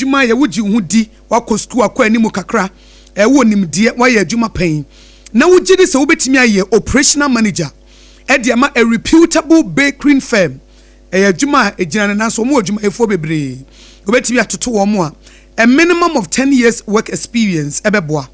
adwuma yɛ, wogye wo ho di, wakɔ sukuu akɔ anim kakra, ɛwɔ nimdeɛ, wayɛ adwuma pɛn na wogye di sɛ wobɛtumi ayɛ operational manager ɛde ama a reputable bakery firm. Ɛyɛ adwuma a ɛgyina ne nan so, wɔn wɔ adwumayɛfoɔ bebree, wobɛtumi atoto wɔn a minimum of 10 years work experience ɛbɛboa.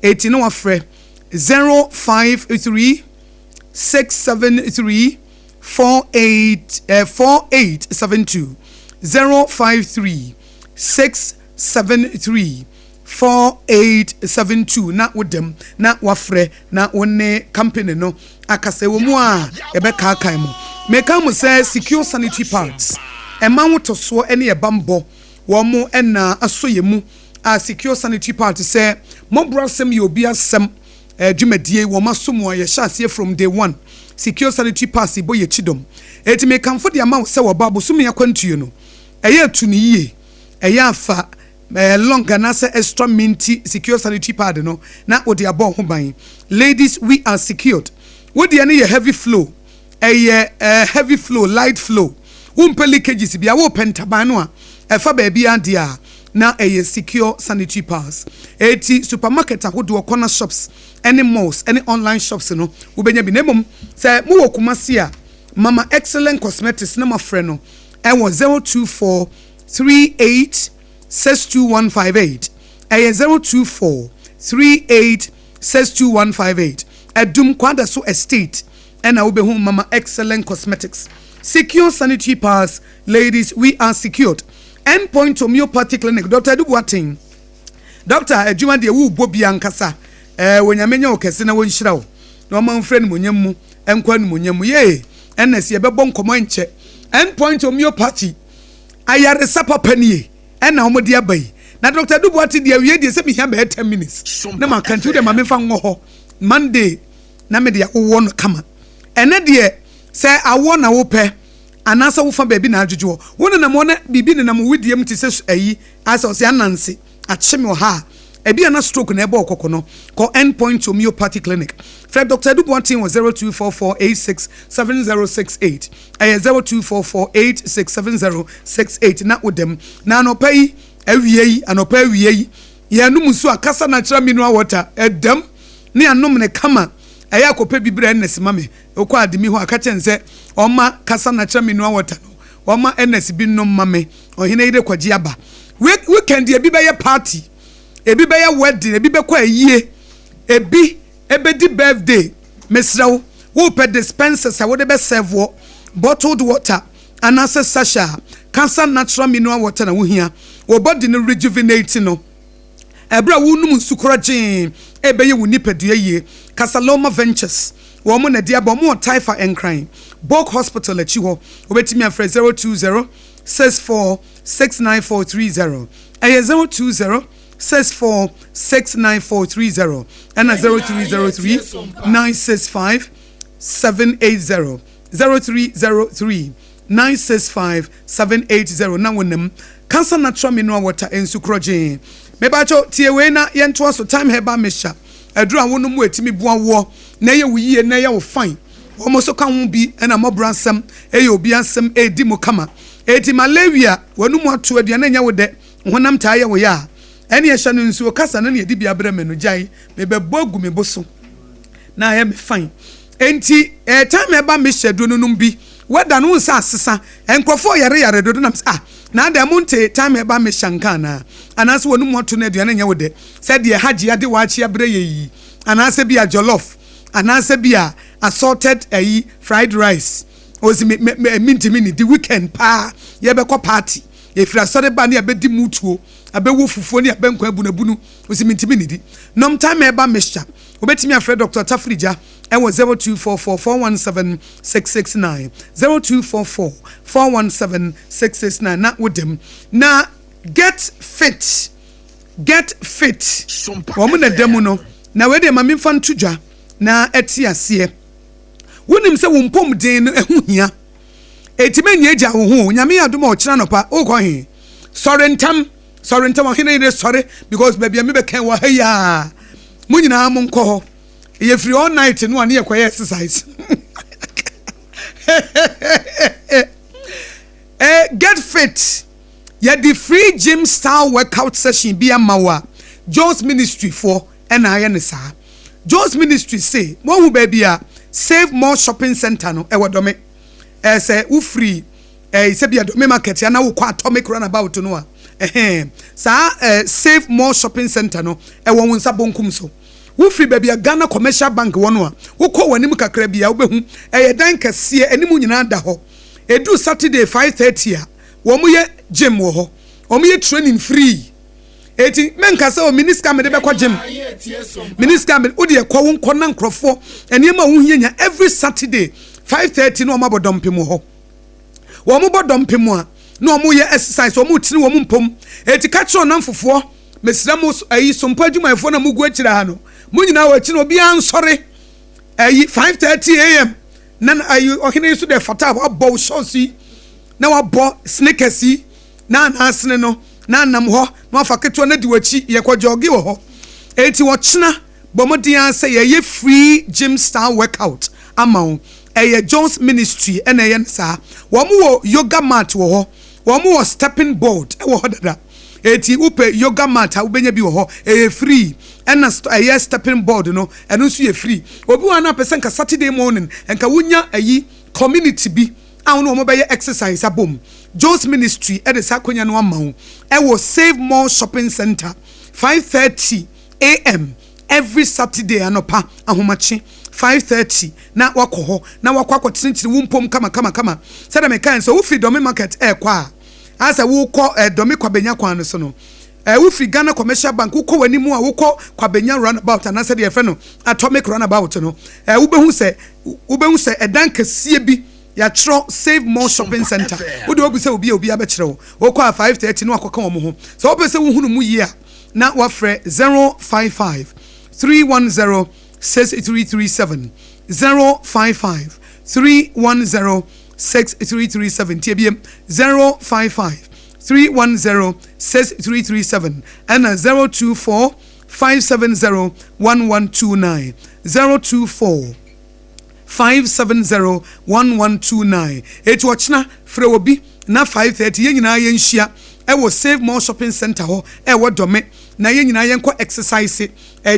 Eti ne wafrɛ 053673 48 4872, 0536734872, na wodam na wafrɛ na wo ne company no akasa wɔ mu a yɛbɛkaakae mu. Meka mu sɛ Secure Sanitary Pads ɛma ho tɔsoɔ ne ɛbambɔ wɔn mo ɛna asɔ yɛ mu a. Secure Sanitary Pads sɛ mmɔborɔ asɛm yɛ obi asɛm dwumadie wɔn aso mu a yɛhyɛ aseɛ from day one. Secure Sanitary Pads bɔ yɛ kyidɔm, eti mekamfo de ama wo sɛ wɔba abosomi akwantuo no, ɛyɛ atu ne yie, ɛyɛ afa long anaasɛ extra minty Secure Sanitary Pad no na wɔde abɔ ho ban. Ladies, we are secured. Wodeɛ no yɛ heavy flow, ɛyɛ heavy flow, light flow, wompɛ leakages bia, wopɛ ntaban no a ɛfa baabi adeɛ a, na ɛyɛ Secure Sanitary Pads. Eti supermarket ahodoɔ, corner shops ɛne malls ɛne online shops no, wobɛnya bi. Na mmom sɛ mowɔ Kumasi a, Mama Excellent Cosmetics na mafrɛ no ɛwɔ 0243862158. Ɛyɛ 0243862158. Ɛdum Kwadaso Estate ɛna wobɛhu Mama Excellent Cosmetics. Secure Sanitary Pads, ladies, we are secured. Endpoint Homeopathy Clinic, Dr Adu Boateng, doctor adwuma deɛ wobɔ bi ankasa. Wɔnyame nyɛ wo kɛse na wɔnhyira wo na ɔma mfrɛ nimonyam mu ɛnkɔ animonyam mu. Yee, ɛna sɛ yɛbɛbɔ nkɔmmɔ nkyɛ. Endpoint Homeopathy ayaresa papa nie ɛna wɔn de aba yi. Na Dr Adu Boateng deɛ, awie deɛ sɛ mehia bɛyɛ 10 minutes na maka, nti wode ma memfa nwɔ hɔ Monday na mede awowɔ no kama. Ɛnɛ deɛ, sɛ awɔ na wopɛ anaasɛ wofa baabi na adwodwo hɔ, wo nenam hɔ na biribi nenam wo widie mu te sɛ ayi asɛ ɔsɛ ananse akye me wɔ ha a, ebi ana stroke na ɛbɔ ɔkɔkɔ no, kɔ Endpoint Homeopathy Clinic. Frɛ Dr Adu Boateng wɔ 0244867068. Ɛyɛ 0244867068 na wodam. Na anɔpa yi awie yi, anɔpa awie yi, yɛnum nso a Kasa Natural Mineral Water ɛdam ne anom ne kama. Ɛyɛ akɔpɛ bi brɛ ɛnɛs ma me. Okɔ ademi hɔ aka kyɛn sɛ ɔma Kasa Natural Mineral Water no, ɔma ɛnɛs bi nom ma me. Ɔhene yi de kɔgye aba. Weekend ebi bɛyɛ party, ebi bɛyɛ wedding, ebi bɛkɔ ayie, ebi ebedi birthday. Mesrɛw, wopɛ dispensers a wode bɛsɛvoɔ bottled water anaasɛ sachet a, Kasa Natural Mineral Water na wohia. Wɔ body no rejuvenate no ɛberɛ a wonum nsu korɔgyee, ɛbɛyɛ wo nipadua yie. Casaloma Ventures wɔn mo na de aba. Wɔn wɔ Taifa, Nkran, Bulk Hospital akyi hɔ. Wobɛtumi afrɛ 0206469430. Ɛyɛ 0206469430 ɛna 0303965780, 0303965780 na wɔnam Kasa Natural Mineral Water, nsu korɔgyee. Mebakyɛw, tie wei na yɛntoa so. Time Herbal Mixture aduru a wɔnom mu etimi boa woɔ na ɛyɛ wo yie na ɛyɛ wo fine. Wɔn nso ka ho bi ɛna mmɔbra nsɛm ɛyɛ obi asɛm ɛredi mu kama. Eti malaria, wɔn mu ato aduane nyɛ wo dɛ, honam taa yɛ wo yɛ a, ɛne ɛhyɛ no nsuo kasa no ne yɛde bi abrɛ me no gyae mebɛbɔ agu me bo so na ayɛ me fine. Enti Time Herbal Mixture duro no nom bi. Wɛda no nsa asesa, nkurɔfoɔ yare yare dodo nam sɛ ah, na ada mo nte Time Herbal Mixture nka anaa anaasɛ wɔn mu ato no aduane nyɛ wo dɛ sɛdeɛ hagye ade waakye abrɛ yɛ yi, anaasɛ bi a jollof anaasɛ bi a assorted ayi fried rice osi me me me mi ntumi ni di. Weekend paa yɛbɛkɔ party, yɛfiri asɔre ba ne yɛbɛdi mutuo, abɛwɔ fufuo ne yɛbɛnkɔ abunabunu, osi mi ntumi ni di. Nom Time Herbal Mixture. Wobɛtumi afrɛ Dr Tafirigya ɛwɔ 0244417669, 0244417669 na wodam. Na Get Fit, Get Fit wɔn na da mu no. Na wei deɛ, ma memfa nto dwa na ɛte aseɛ. Wonim sɛ wo mpɔmuden no ɛho hia, ɛtumi nyɛ agya wo ho. Nyame yɛ adom a, ɔkyena nɔpa wokɔ he? Sɔre ntam, sɔre ntam. Ɔhene yere sɔre, because baabi a mebɛkɛn wɔ ha yi a, mo nyinaa mo nkɔ hɔ. Yɛfiri all night no a ne yɛkɔyɛ exercise. Get Fit. Yɛde free gym style workout session bi ama wo a Jones Ministry foɔ na ayɛ no saa. Jones Ministry se moahu baabi a Save More Shopping Centre no ɛwɔ Dome. Ɛɛ sɛ wofiri ɛɛ sɛ bia Dome Market a na wokɔ Atomic Runabout no a ɛhɛn saa ɛɛ Save More Shopping Centre no ɛwɔ wo nsa bonkum so. Wofiri baabi a Ghana Commercial Bank wɔ no a wokɔ w'anim kakra bi a wobɛhu ɛyɛ dan kɛseɛ anim nyinaa da hɔ. Ɛduru Saturday 5:30 a wɔn yɛ gym wɔ hɔ. Wɔn yɛ training free. Eti menka sɛ o mini sika mede bɛkɔ gym. Mini sika mede wo deɛ kɔ wo nkɔ na nkurɔfoɔ nneɛma a wohia nya every Saturday 5:30 na wɔn abɔ dɔmpem wɔ hɔ. Wɔn bɔ dɔmpem a na wɔn yɛ exercise wɔn tene wɔn mpom. Eti ka kyerɛ ɔnamfofoɔ mesrɛ mo ayi sompa adwumayɛfoɔ na mugu akyire ha no mo nyinaa wɔ akyi no obiara nsɔre ayi 5:30 am na ayi ɔhene yi so deɛ fata a wabɔ wo shorts yi na wabɔ sneakers yi na anaasene no na anam hɔ na wafa ketewa no adi w'akyi yɛkɔ jɔge wɔ hɔ enti ɔkyena bɔ mmɔden ara sɛ yɛyɛ free gym style workout ama wo ɛyɛ Jones Ministry ɛna ɛyɛ no saa wɔn wɔ yoga mat wɔ hɔ wɔn wɔ stepping board ɛwɔ hɔ dada eti wopɛ yoga mat a wobɛnya bi wɔ hɔ ɛyɛ free ɛna ɛyɛ stepping board no ɛno nso yɛ free obi wɔ hɔ a na apɛ sɛ nka Saturday morning nka wonya ayi community bi a wo ne wɔn bɛyɛ exercise abom. Joe's Ministry de saa akwanya no ama wo wɔ Save More Shopping Centre, 5:30 AM every Saturday anɔpa ahomakye 5:30 na wakɔ hɔ na wakɔ akɔtenetene wo mpom kama kama kama. Sɛdeɛ mekae no, sɛ wofiri Dome Market rekɔ a, ayɛ sɛ wokɔ eh, Dome Kwabenya kwan no so no, eh, wofiri Ghana Commercial Bank wokɔ w'anim a wokɔ Kwabenya runabout anaasɛ deɛ yɛfrɛ no Atomic runabout no, eh, wobɛhu sɛ wobɛhu sɛ ɛdan kɛseɛ bi yɛatwerɛ Save More Shopping Centre. Wode wobisa obi a obiara bɛkyerɛ wo. Wokɔ a 5:30 na wakɔka wɔn ho. Sɛ wopɛ sɛ wohunu mu yie a, na woafrɛ 055 310 6337, 055 310 6337. Tie biem, 055 310 6337 ɛna 024 570 1129, 024. 5701129 Eti ɔkyena frɛ obi na 5:30 yɛn nyinaa yɛnhyia ɛwɔ Save More Shopping Centre hɔ ɛwɔ Dome na yɛn nyinaa yɛnkɔ exercise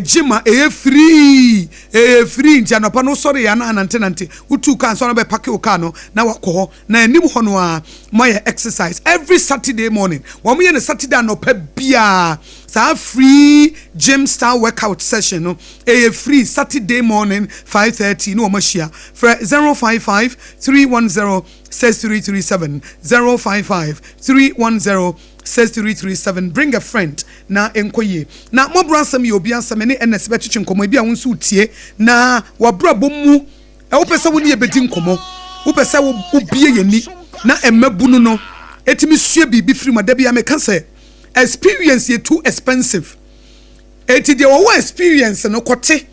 gym a ɛyɛ free ɛyɛ free nti anɔpa no wosɔre yɛ a na anante nante wotu car nso a na wobɛpake wo car no na wakɔ hɔ na anim hɔ no ara moayɛ exercise every Saturday morning wɔn yɛ no Saturday anɔpa biara saa free gym style workout session no ɛyɛ free Saturday morning 5:30 ne wɔn ahyia frɛ 055 310 6337 055 310 6337 bring a friend na ɛnkɔ yie na mɔboro asɛm yɛ obi asɛm ɛne Ernest bɛtwetwe nkɔmmɔ ebi a wo nso wotie na wabrabɔ mu Wopɛ sɛ wo ne yɛn bɛdi nkɔmmɔ? Wopɛ sɛ wobue yɛn ani na mmabunu no tumi sua biribi firi mu a? Da biara meka sɛ experience yɛ too expensive. Enti deɛ ɔwɔ experience no kɔte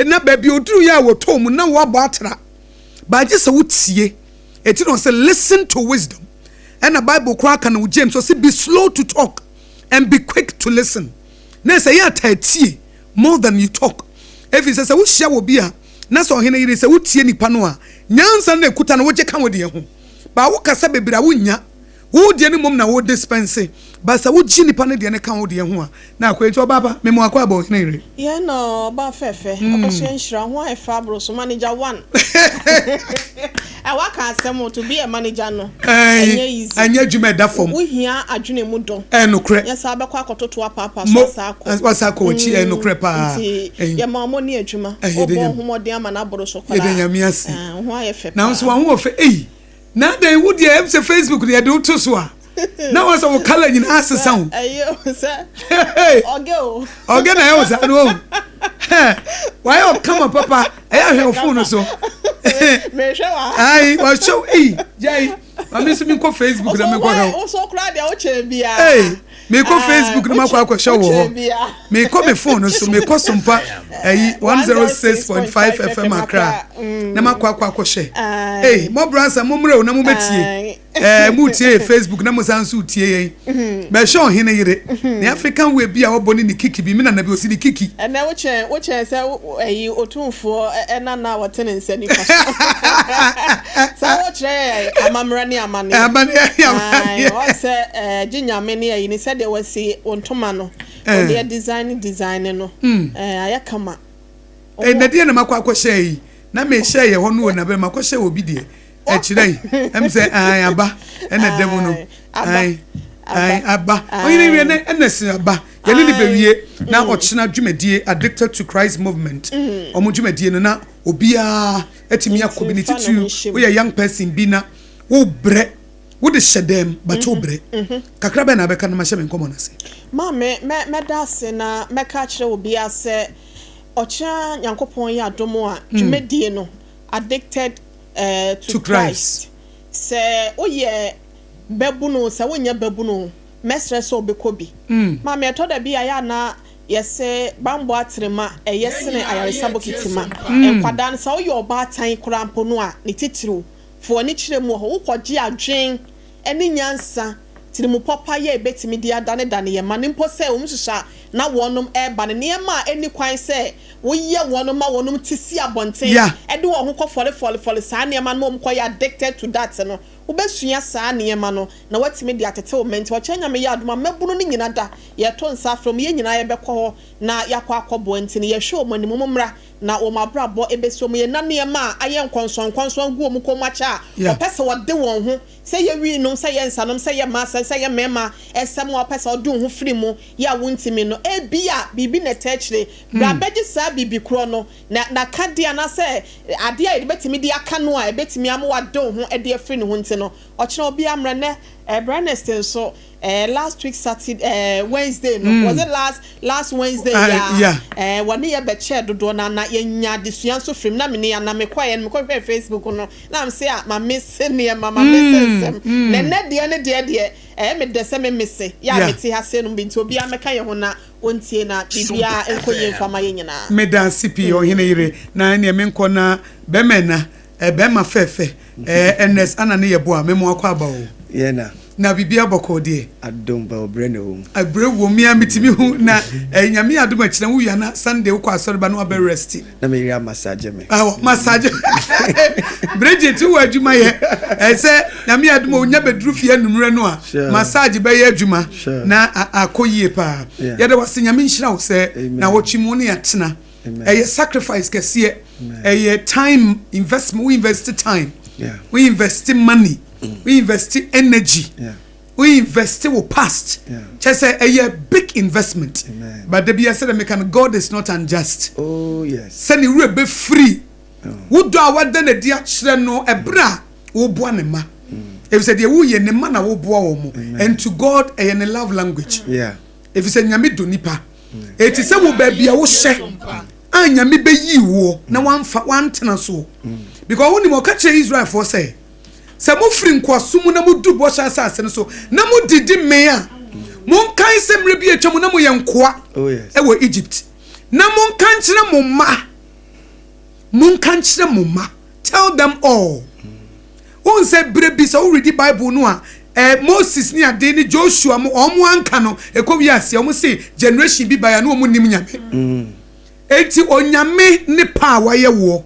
na baabi ɔduru yɛ a wɔtɔɔ mu na woabɔ atra. But gye sɛ wotie. Enti na ɔsɛ listen to wisdom. Ɛna Bible koraa ka no wɔ James ɔsɛ be slow to talk and be quick to listen. Na ɛsɛ yɛ ataa tie more than you talk. Ɛfiri sɛ sɛ wohyia wɔ bi a Na sɛ ɔhene yere, sɛ wotie nipa no a, nyansa no a ɛkuta no wogye ka wo deɛ ho. But wo kasa bebree a wonnya, wo deɛ no mmom na wo dispense. But sɛ wogye nipa no deɛ no ka wo deɛ ho a, na akɔ. Enti ɔbaa pa, mema wo akwaaba ɔhene yere. Yɛn na ɔbaa fɛfɛ, ɔkɔsoɛ nhyira, ho ayɛ fɛ aboro so, manager one. Ɛ waka asɛm o, to be a manager no, ɛnyɛ easy. Ɛnyɛ adwuma ɛda fam. Wo hia adwene mu dɔ. Ɛyɛ nokorɛ. Nyɛ saa bɛkɔ akɔtoto apaapa so asa akɔ. Wasa akɔ w'akyi, ɛyɛ nokorɛ paa. Nti yɛma wɔn ne adwuma. Wobɔ ho mmɔden ama no aboro so koraa. Yɛda Nyame ase. Wo ho ayɛ fɛ paa. Nanso w'ahoɔfɛ ei. Na adɛn wo deɛ ɛm sɛ Facebook no yɛde wo to so a na wa sɛ wo colour nyinaa asesa o. Ɛyɛ o sɛ ɔgɛ o. Ɔgɛ na ɛyɛ wo saa no o. Wayɛ ɔkama papa ɛyɛ ahwɛ wo phone no so. Mehwɛ wa. Ayi wahyɛ wo eyi gyae maame nso mi nkɔ Facebook na mi nkɔ hwɛ wo. Wosɔ kura deɛ wokyɛn biara. Ee mekɔ Facebook na makɔ akɔhwɛ wɔ hɔ. Mekɔ me phone no so mekɔ Sompa ɛyi 106.5 FM Accra na makɔ akɔ akɔhwɛ. Ee mɔbra nsa mo mmerɛ o na mo bɛtie. Ɛɛ mo tie yɛ Facebook na mo san nso tie yɛn. Bɛhwɛ ɔhene yere. Ne African way bi a wɔbɔ ne ne kiki bi. Me nana bi osi ne kiki. Ɛnɛ wo kyɛn wo kyɛn sɛ ɛyi otumfoɔ ɛna na wɔte ne nsa nifa so. Sɛ wɔkyerɛ yɛ amammerɛ ne amanneɛ. Amanneɛ ne amanneɛ. Wɔn sɛ ɛɛ gye nyame ne ɛyi ne sɛdeɛ wɔasi wɔn ntoma no. Wɔde design design no. Ɛɛ ayɛ kama. Ɛnɛ deɛ na makɔ akɔhyɛ yi. Na mehyɛ yɛ hɔ no wɔ na bɛ makɔhyɛ wɔ bi deɛ. Ɛkyerɛ yi. Ɛm sɛ ae aba ɛna da mu no. Ae ae aba. Ɔyere wie ne ɛna si aba. Yɛne ne bɛwie na ɔkyena dwumadie Addicted to Christ Movement. Ɔmo dwumadie no na obiara atumi akɔ bi ne titiriw woyɛ young person bi na wobrɛ wode hyɛ dɛm but wobrɛ. Kakra bɛn na abɛka na mahyɛ me nkɔmmɔ no ase. Maame mɛda ase na mɛka akyerɛ obiara sɛ ɔkyena Nyankopɔn yɛ adom a dwumadie no Addicted eh, to Christ. Sɛ woyɛ babunu, sɛ wonyɛ babunu, mɛsrɛ sɛ wobɛkɔ bi. Maame, ɛtɔ da bi a yɛ a na yɛse bammɔ atrema ɛyɛ sene ayaresa bokiti ma nkwadaa no. Sɛ woyɛ ɔbaatan koraa mpo no a, ne titiriw, fa w'ani kyerɛ mu wɔ hɔ. Wokɔgye adwen ne nyansa, tirimupɔ pa yɛ a ebetumi de adanedane yɛn mma no mpo sɛ wɔn hyehyɛ a na wɔnom reba no, nneɛma a enni kwan sɛ woyɛ wɔn ma wɔnom ti si abɔnten de wɔn ho kɔ fɔlefɔlefɔle saa nneɛma no ma wɔn kɔyɛ addicted to that no, wobɛsua saa nneɛma no na woatumi de atete wo mma. Nti ɔkyena Nyame yɛ adom a mmabunu no nyina da yɛto nsa afrɛ wɔn, yɛn nyinaa yɛbɛkɔ hɔ na yɛakɔ akɔboa nti no yɛhwɛ wɔn anim, wɔn mmra na wɔn abrabɔ bɛsi wɔn yie na nneɛma a ayɛ nkɔnsɔnkɔnsɔn agu wɔn kɔn mu akyɛ a wɔpɛ sɛ wɔde wɔn ho Sɛ yɛ wii nom, sɛ yɛ nsa nom, sɛ yɛ mmaa asɛm, sɛ yɛ mmarima asɛm a wopɛ sɛ wode wo ho firi mu yɛ a wontumi no, ebia biribi na ɛtaa akyire. Bra bɛgye saa biribi korɔ no, na n'akadeɛ anaasɛ adeɛ a yɛde bɛtumi de aka no a ɛbɛtumi ama wade wo ho de afiri ne ho nti no, ɔkyena obiara mmra. Nnɛ, eh, Bernest nso, eh, last week Saturday, eh, Wednesday no, was it last, last Wednesday Ah, yi a, yeah. eh, wɔne yɛ bɛkyɛɛ dodoɔ no ara na yɛnya adesua nso firi mu. Na me ne na mekɔeɛ no, mekɔhwɛɛ Facebook no, Na mese a ma mese nneɛma, ma mese nsɛm. Na ɛnnɛ deɛ ne deɛ deɛ, ɛyɛ me dɛ sɛ me mese yɛ a mete ha sei nom bi nti obiara mmɛka yɛn ho na ɔntie na biribiara nkɔ yie mfa ma yɛn nyinaa. Meda ase pii ɔhene yere na ɛneɛ menkɔ na bɛma ɛna eh, bɛma fɛfɛ eh, Ernest ana ne yɛboa me mo akɔ aba o. Yɛ na. Na biribiara bɔkɔɔ deɛ. Adom ba ɔbrɛ na ɛwɔ mu. Ɛbrɛ wɔ mu a metumi hu na eh, Nyame adom akyina wo wia na Sunday wokɔ asɔre ba na wabɛ rest. Na me yere amassage me. Ah, massage. Bridget wɔ adwuma yɛ. Ɛsɛ Nyame adom onya bɛduru fie anummerɛ no a massage bɛyɛ adwuma na akɔ yie paa. Yɛda wase Nyame nhyira wo sɛ na wɔtwe mu ne atena. Ɛyɛ sacrifice kɛseɛ. Ɛyɛ time investment, we invest time. We invest money. We invest energy. Yeah. Wo invest wo past kyerɛ sɛ ɛyɛ big investment but da biara sɛdeɛ meka no God is not unjust. Oh yes. Sɛ ne werɛ bɛfiri wo dɔ a wada no adi akyerɛ no ɛberɛ a woboa ne mma ɛfiri sɛ deɛ woyɛ ne mma na woboa wɔn mo and to God ɛyɛ ne love language ɛfiri sɛ Nyame dɔ nipa ɛti sɛ wo baabi a wohyɛ a Nyame bɛyii woɔ na wamfa wantena soɔ because wonim ɔka kyerɛ Israelfoɔ sɛ Sɛ mofiri nkoasom mu na modu Bɔhyɛ Asase no so na modidi mee a, monkae sɛ mmerɛ bi a atwa mu na moyɛ nkoa oh, wɔ Egypt. Na monka nkyerɛ mo mma, monka nkyerɛ mo mma, tell them all. Wohu sɛ berɛ bi sɛ woredi Bible no a, eh, Moses ne ade ne Joshua mo wɔn anka no ɛkɔ wie aseɛ wɔn se generation bi baeɛ a na wɔn nim Nyame. Enti Onyame ne pa a wayɛ woɔ,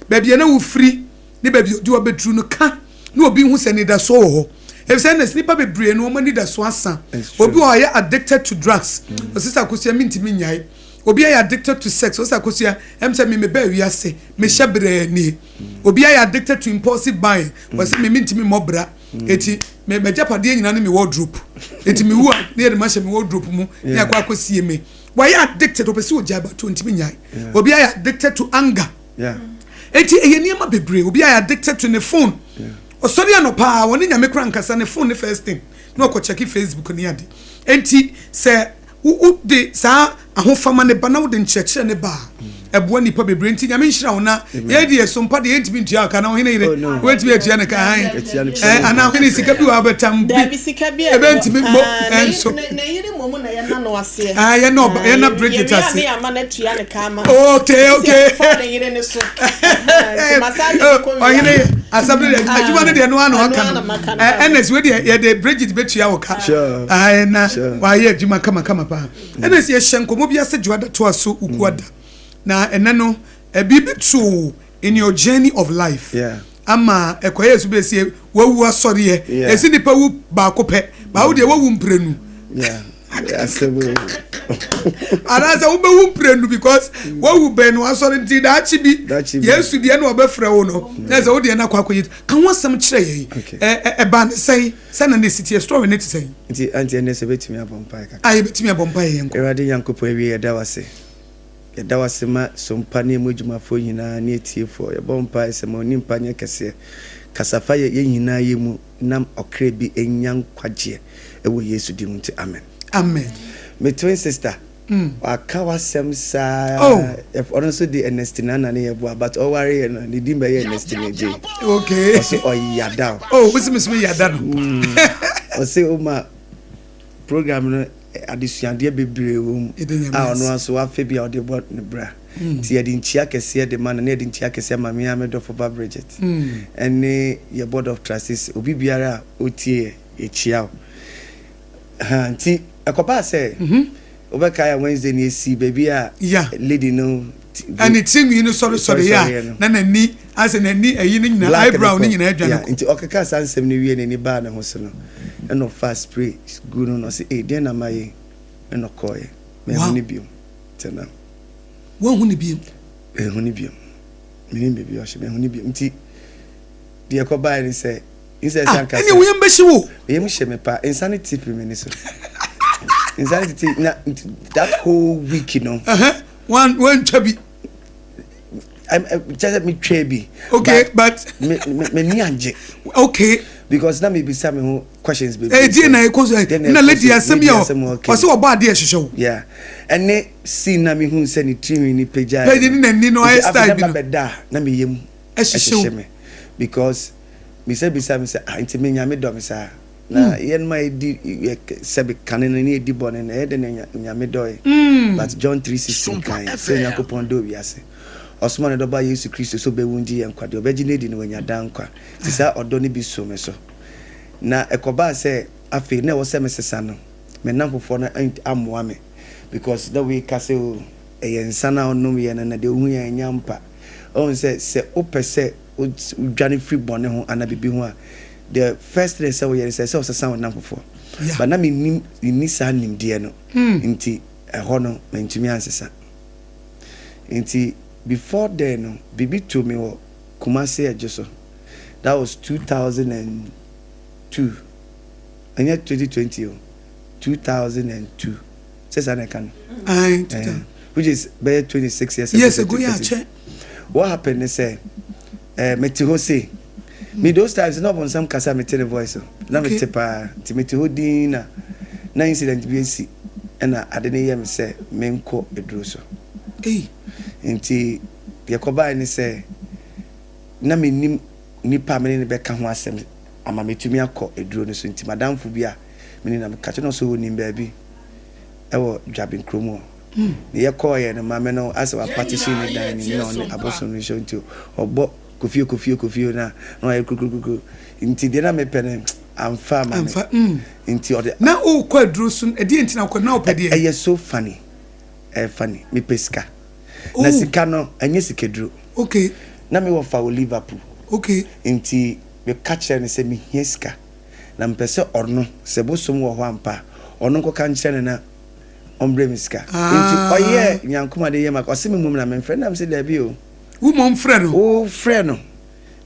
baabi a na wofiri ne baabi a ɔde wo abɛduru no ka na obi hu sɛ anidasoɔ wɔ hɔ efisɛ ɛnna nnipa bebree no wɔn anidasoɔ asa. Obi wɔ hɔ ɔyɛ addicted to drugs, ɔsi sɛ Akosua mintumi nnyae. Obi ayɛ addicted to sex, ɔsi sɛ Akosua ɛm sɛ me mebaa wiase mehyɛ brɛ nie. Obi ayɛ addicted to impulsive buying, ɔsi me mintumi mmɔ bra eti me m'agyapadeɛ nyinaa ne me wardrobe eti me wu a ne yɛde mahyɛ me wardrobe mu ne akɔ akɔsie me. Wayɛ addicted, ɔpɛ sɛ ogyae but ontumi nnyae. Obi ayɛ addicted to anger. Enti ɛyɛ nneɛma bebree. Obi ayɛ addicted to ne phone. Ɔsɔre anɔpa a ɔne Nyame kora nkasa, ne phone ne first thing na ɔkɔ check Facebook ne ade. Enti sɛ wode saa ahofama no ba na wode nkyerɛkyerɛ no ba Ɛboa nnipa bebree nti Nyame nhyira wo na yɛn deɛ sompa deɛ yɛntumi ntua wo ka na ɔhene yere Oh no. wobɛtumi atua ne ka han Yɛtua no eh, pɛrɛ. anaa ɔhene sika bi wɔ a wobɛtam bi Dabi sika bi a ɛwɔ ɛbɛntumi mmɔ ah, ne ɛnso ne ne yere mmom na yɛna no aseɛ. ah, yɛna ɔba Ah, yɛna yɛ Bridget yɛwie a ase ne yɛama no atua ne ka ama. okay Nti sɛ okay yɛfa ne yere ne so. Aha, nti massage no Oh, kɔ wie a. ɔhene asɛm no deɛ adwuma no deɛ no ano Ɛno aka ara no na maka no. Eh, Ernest wei deɛ yɛde Bridget bɛtua wo ka Sure. Ah, na Sure. wayɛ adwuma kamakama paa Ernest yɛhyɛ nkɔmmɔ bi ase dwoada toa so wukuada na ɛnɛ no biribi too in your journey of life Yeah. ama ɛkɔyɛ so bɛsie wawu asɔreɛ Yeah. ɛsi nipa wu baako pɛ baa wo deɛ wawu mprenu Yeah. Asɛm o. anaasɛ wobɛwu mprenu because wawu bɛn no asɔre nti daakye bi Daakye bi. Yesu deɛ na ɔbɛfrɛ wo no na sɛ wo deɛ no akɔ akɔyɛ ka ho asɛm kyerɛ yɛn Okay. Ɛbaa ne sɛn sɛ na ne si teɛ story ne te sɛn? Nti auntie ɛnɛ sɛ bɛtumi abɔ mpaeɛ kakra. A yɛbɛtumi abɔ mpaeɛ yɛn nkɔ. Awurade Nyankopɔn awie yɛda wo ase. Yɛda wo ase ma sompa ne emu adwumafoɔ nyinaa ne atiefoɔ. Yɛbɔ mpaeɛ sɛ ma onimpa nyɛ kɛseɛ. Kasa fa yɛ yɛn nyinaa yɛ mu nam ɔkra bi nya nkwagyeɛ ɛwɔ Yesu din mu nti amen. Amen. Me twin sister waka w'asɛm saa Oh. Ɔno nso de Ernestine Nana ne yɛ boa but ɔware yɛ no ne din bɛyɛ Ernestine Adjei. Okay. Ɔse ɔyada o. Oh, wosi mi so mi yada no. Ɔse woma program no adesuadeɛ bebree wɔ mu Yɛda Nyame a ɔno ase. nso wafa bi a ɔde bɔ ne bra. Nti yɛde nkyia kɛseɛ de ma no na yɛde nkyia kɛseɛ ma me ara me dɔfo ba Bridget ɛne yɛ board of trustees obi biara a ɔtie yɛ yɛkyia wo. Ha nti ɛkɔbaa sɛ wobɛkae a Wednesday no yɛsii baabi a lady no ɛne tirinwi no sɔresɔre a na n'ani asɛ n'ani ayi no nyinaa eyebrow no nyinaa adwane kɔ. Nti ɔkeka saa nsɛm no wie n'ani baa ne ho so no ɛna ɔfaa spray gu no na ɔse ee deɛn na mayɛ yi ɛna ɔkɔɔeɛ manhu no biom till now. Wanhu no biom? Manhu no biom menim baabi a ɔhyɛ manhu no biom nti deɛ ɛkɔbaeɛ ne sɛ Nsɛ Ah, sɛ anka ɛnneɛ sɛ wo yam bɛhye wo. Me yam hye me paa. Nsa no te firi m'ani so. Nsa no tete na that whole week no. Ɛhɛ, wan wantwa bi. Kyɛ sɛ metwaa bi. Okay, but. Me me m'ani angye. Okay. Because na mebisa me ho questions bebree. Ɛɛ deɛ na ɛkɔ so ɛ na lady asɛm yi a ɔsɛ ɔbɔ adeɛ ɛhyehyɛ wo. Yeah, ɛne scene na mehu sɛ ne tirinwi ni pagya. Pagya ne n'ani no ayɛ style bi no. Nti afei na mabɛda a na me yam ɛhyehyɛ me because. Bisa bisa me sɛ, ah, nti me Nyame dɔ me saa? Na yɛn ma yɛdi yɛ sɛbe kane no ne yɛdi bɔne no, ɛyɛ dɛn na Onyame dɔ yɛn? But John 3:16 kan sɛ Onyankopɔn dɔ wiase. Ɔsoma ne dɔba Yesu Kristo sɛ ɔbɛwu ngye yɛn nkwa, deɛ ɔbɛgye no adi no wanya daa nkwa. Nti saa ɔdɔ no bi soo me so. Na ɛkɔbaa sɛ afei na ɛwɔ sɛ mesesa no, me nnamfofoɔ no ammoa me because na wei ka sɛ oh, ɛyɛ nsa no a wonomyɛ no na deɛ wohu yɛ ɛnyɛ ampa. Ɔhu sɛ sɛ wopɛ sɛ wodwane firi bɔne ho anaa biribi ho a, the first thing sɛ woyɛ ne sɛ, sɛ wosesa wo nnamfofoɔ. But na mennim, menni saa nimdeɛ no. Nti ɛhɔ no, mantumi ansesa. Nti before then no, biribi too me wɔ Kumasi Adwo so. That was 2002. Ɛnyɛ 2020 o, 2002. Sɛ saa na ɛka no? Aye, eh, which is bɛyɛ 26 years ago. Years ago, yeah, kyɛ. What happened ne sɛ eh, mete hɔ sei me those times na ɔbɔnsam kasa mete ne voice o na mete paa nti mete hɔ din na na incident bi asi ɛna ade no yɛ me sɛ menkɔ aduro so nti deɛ kɔbaeɛ ne sɛ na mennim nipa a mene ne bɛka ho asɛm ama metumi akɔ aduro no so nti madamfo bi a mene na meka kyerɛ no sɛ ɔnim baabi ɛwɔ Dwaben kurom hɔ. Ne yɛ kɔɔeɛ no maame no asɛ wa partition ne dan no mu na ɔne abosom no hyɛ nti ɔbɔ kofie kofie kofie na na wayɛ kurukurukurukuru nti deɛ na mepɛ no amfa ama me nti ɔde. Na wokɔ aduro so no ɛdeɛ nti na wokɔ na wopɛ deɛ. Ɛyɛ so funny ɛyɛ funny mepɛ sika na sika no ɛnyɛ sikaduro. Okay. Na me wɔfa wɔ Liverpool. Okay. Nti meka kyerɛ no sɛ mehia sika na mepɛ sɛ ɔno sɛ bosom wɔ hɔ ampa a ɔno nkɔka nkyerɛ no na ɔmbrɛ me sika. Nti ɔyɛɛ Nyankoma de yɛ ma ɔse me mmom na memfrɛ no na mese daabi o. Wo mmom frɛ no. Wo frɛ no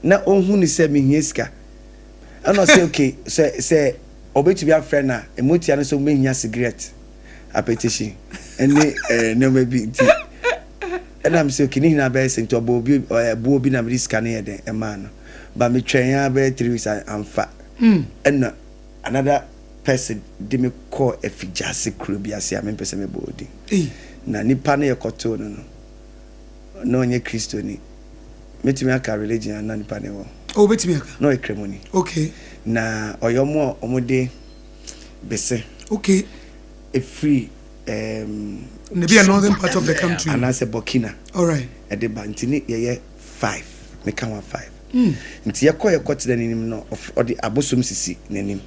na ɔhu no sɛ mehia sika. Ɛna ɔse ok sɛ sɛ ɔbɛtumi afrɛ no a mmotua no sɛ mɛhia cigarette apɛtɛhyi ɛne nneɛma bi nti ɛna mese ok ne nyinaa bɛyɛ sɛ nti ɔbɔ obi ɛboɔ bi na mede sika no yɛ dɛn ɛmaa no ba metwɛn ara bɛyɛ 3 weeks amfa ɛna another person de me kɔɔ afigyaase kuro bi ase a mempɛ sɛ mebɔ wo din. Na nipa no yɛkɔtoo no no, Na ɔnyɛ Kristoni. Mɛtumi aka religion a na nipa no wɔ? Oh, wobɛtumi aka. Na ɔyɛ Kramoni. Okay. Na ɔyɛ ɔmo a ɔmo de bese. Okay. Efiri um, Na bi a northern part of the country. Anaasɛ Burkina. Alright. Ɛde ba nti ne yɛyɛ five, meka ho a five. Nti yɛkɔ yɛkɔ tena n'anim no ɔde abosom sisi n'anim.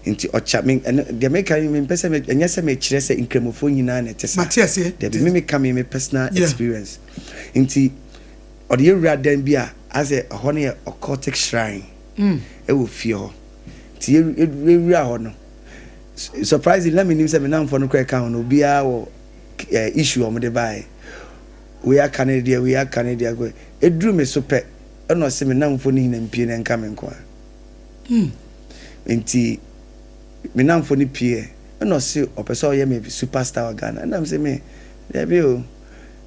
Nti ɔkya me ɛno deɛ meka yi mempɛ sɛ ɛnyɛ sɛ mekyerɛ sɛ nkramofoɔ nyinaa na ɛte saa. Mate aseɛ. Dabi me meka me me personal experience. Nti ɔde yɛ wura dan bi a asɛ ɛhɔ no yɛ occultic shrine ɛwɔ fie hɔ. Nti yɛ wura hɔ no surprisingly na menim sɛ me namfoɔ no koraa ɛka ho no obiara wɔ issue a wɔde baeɛ. Wei aka ne deɛ, wei aka ne deɛ. Ɛduru me so pɛ ɛna ɔse me namfoɔ no nyina mpue na ɛnka me nko ara. Nti me namfo no pieɛ ɛna ɔse ɔpɛ sɛ ɔyɛ me super star wɔ Ghana ɛna mese me dabi o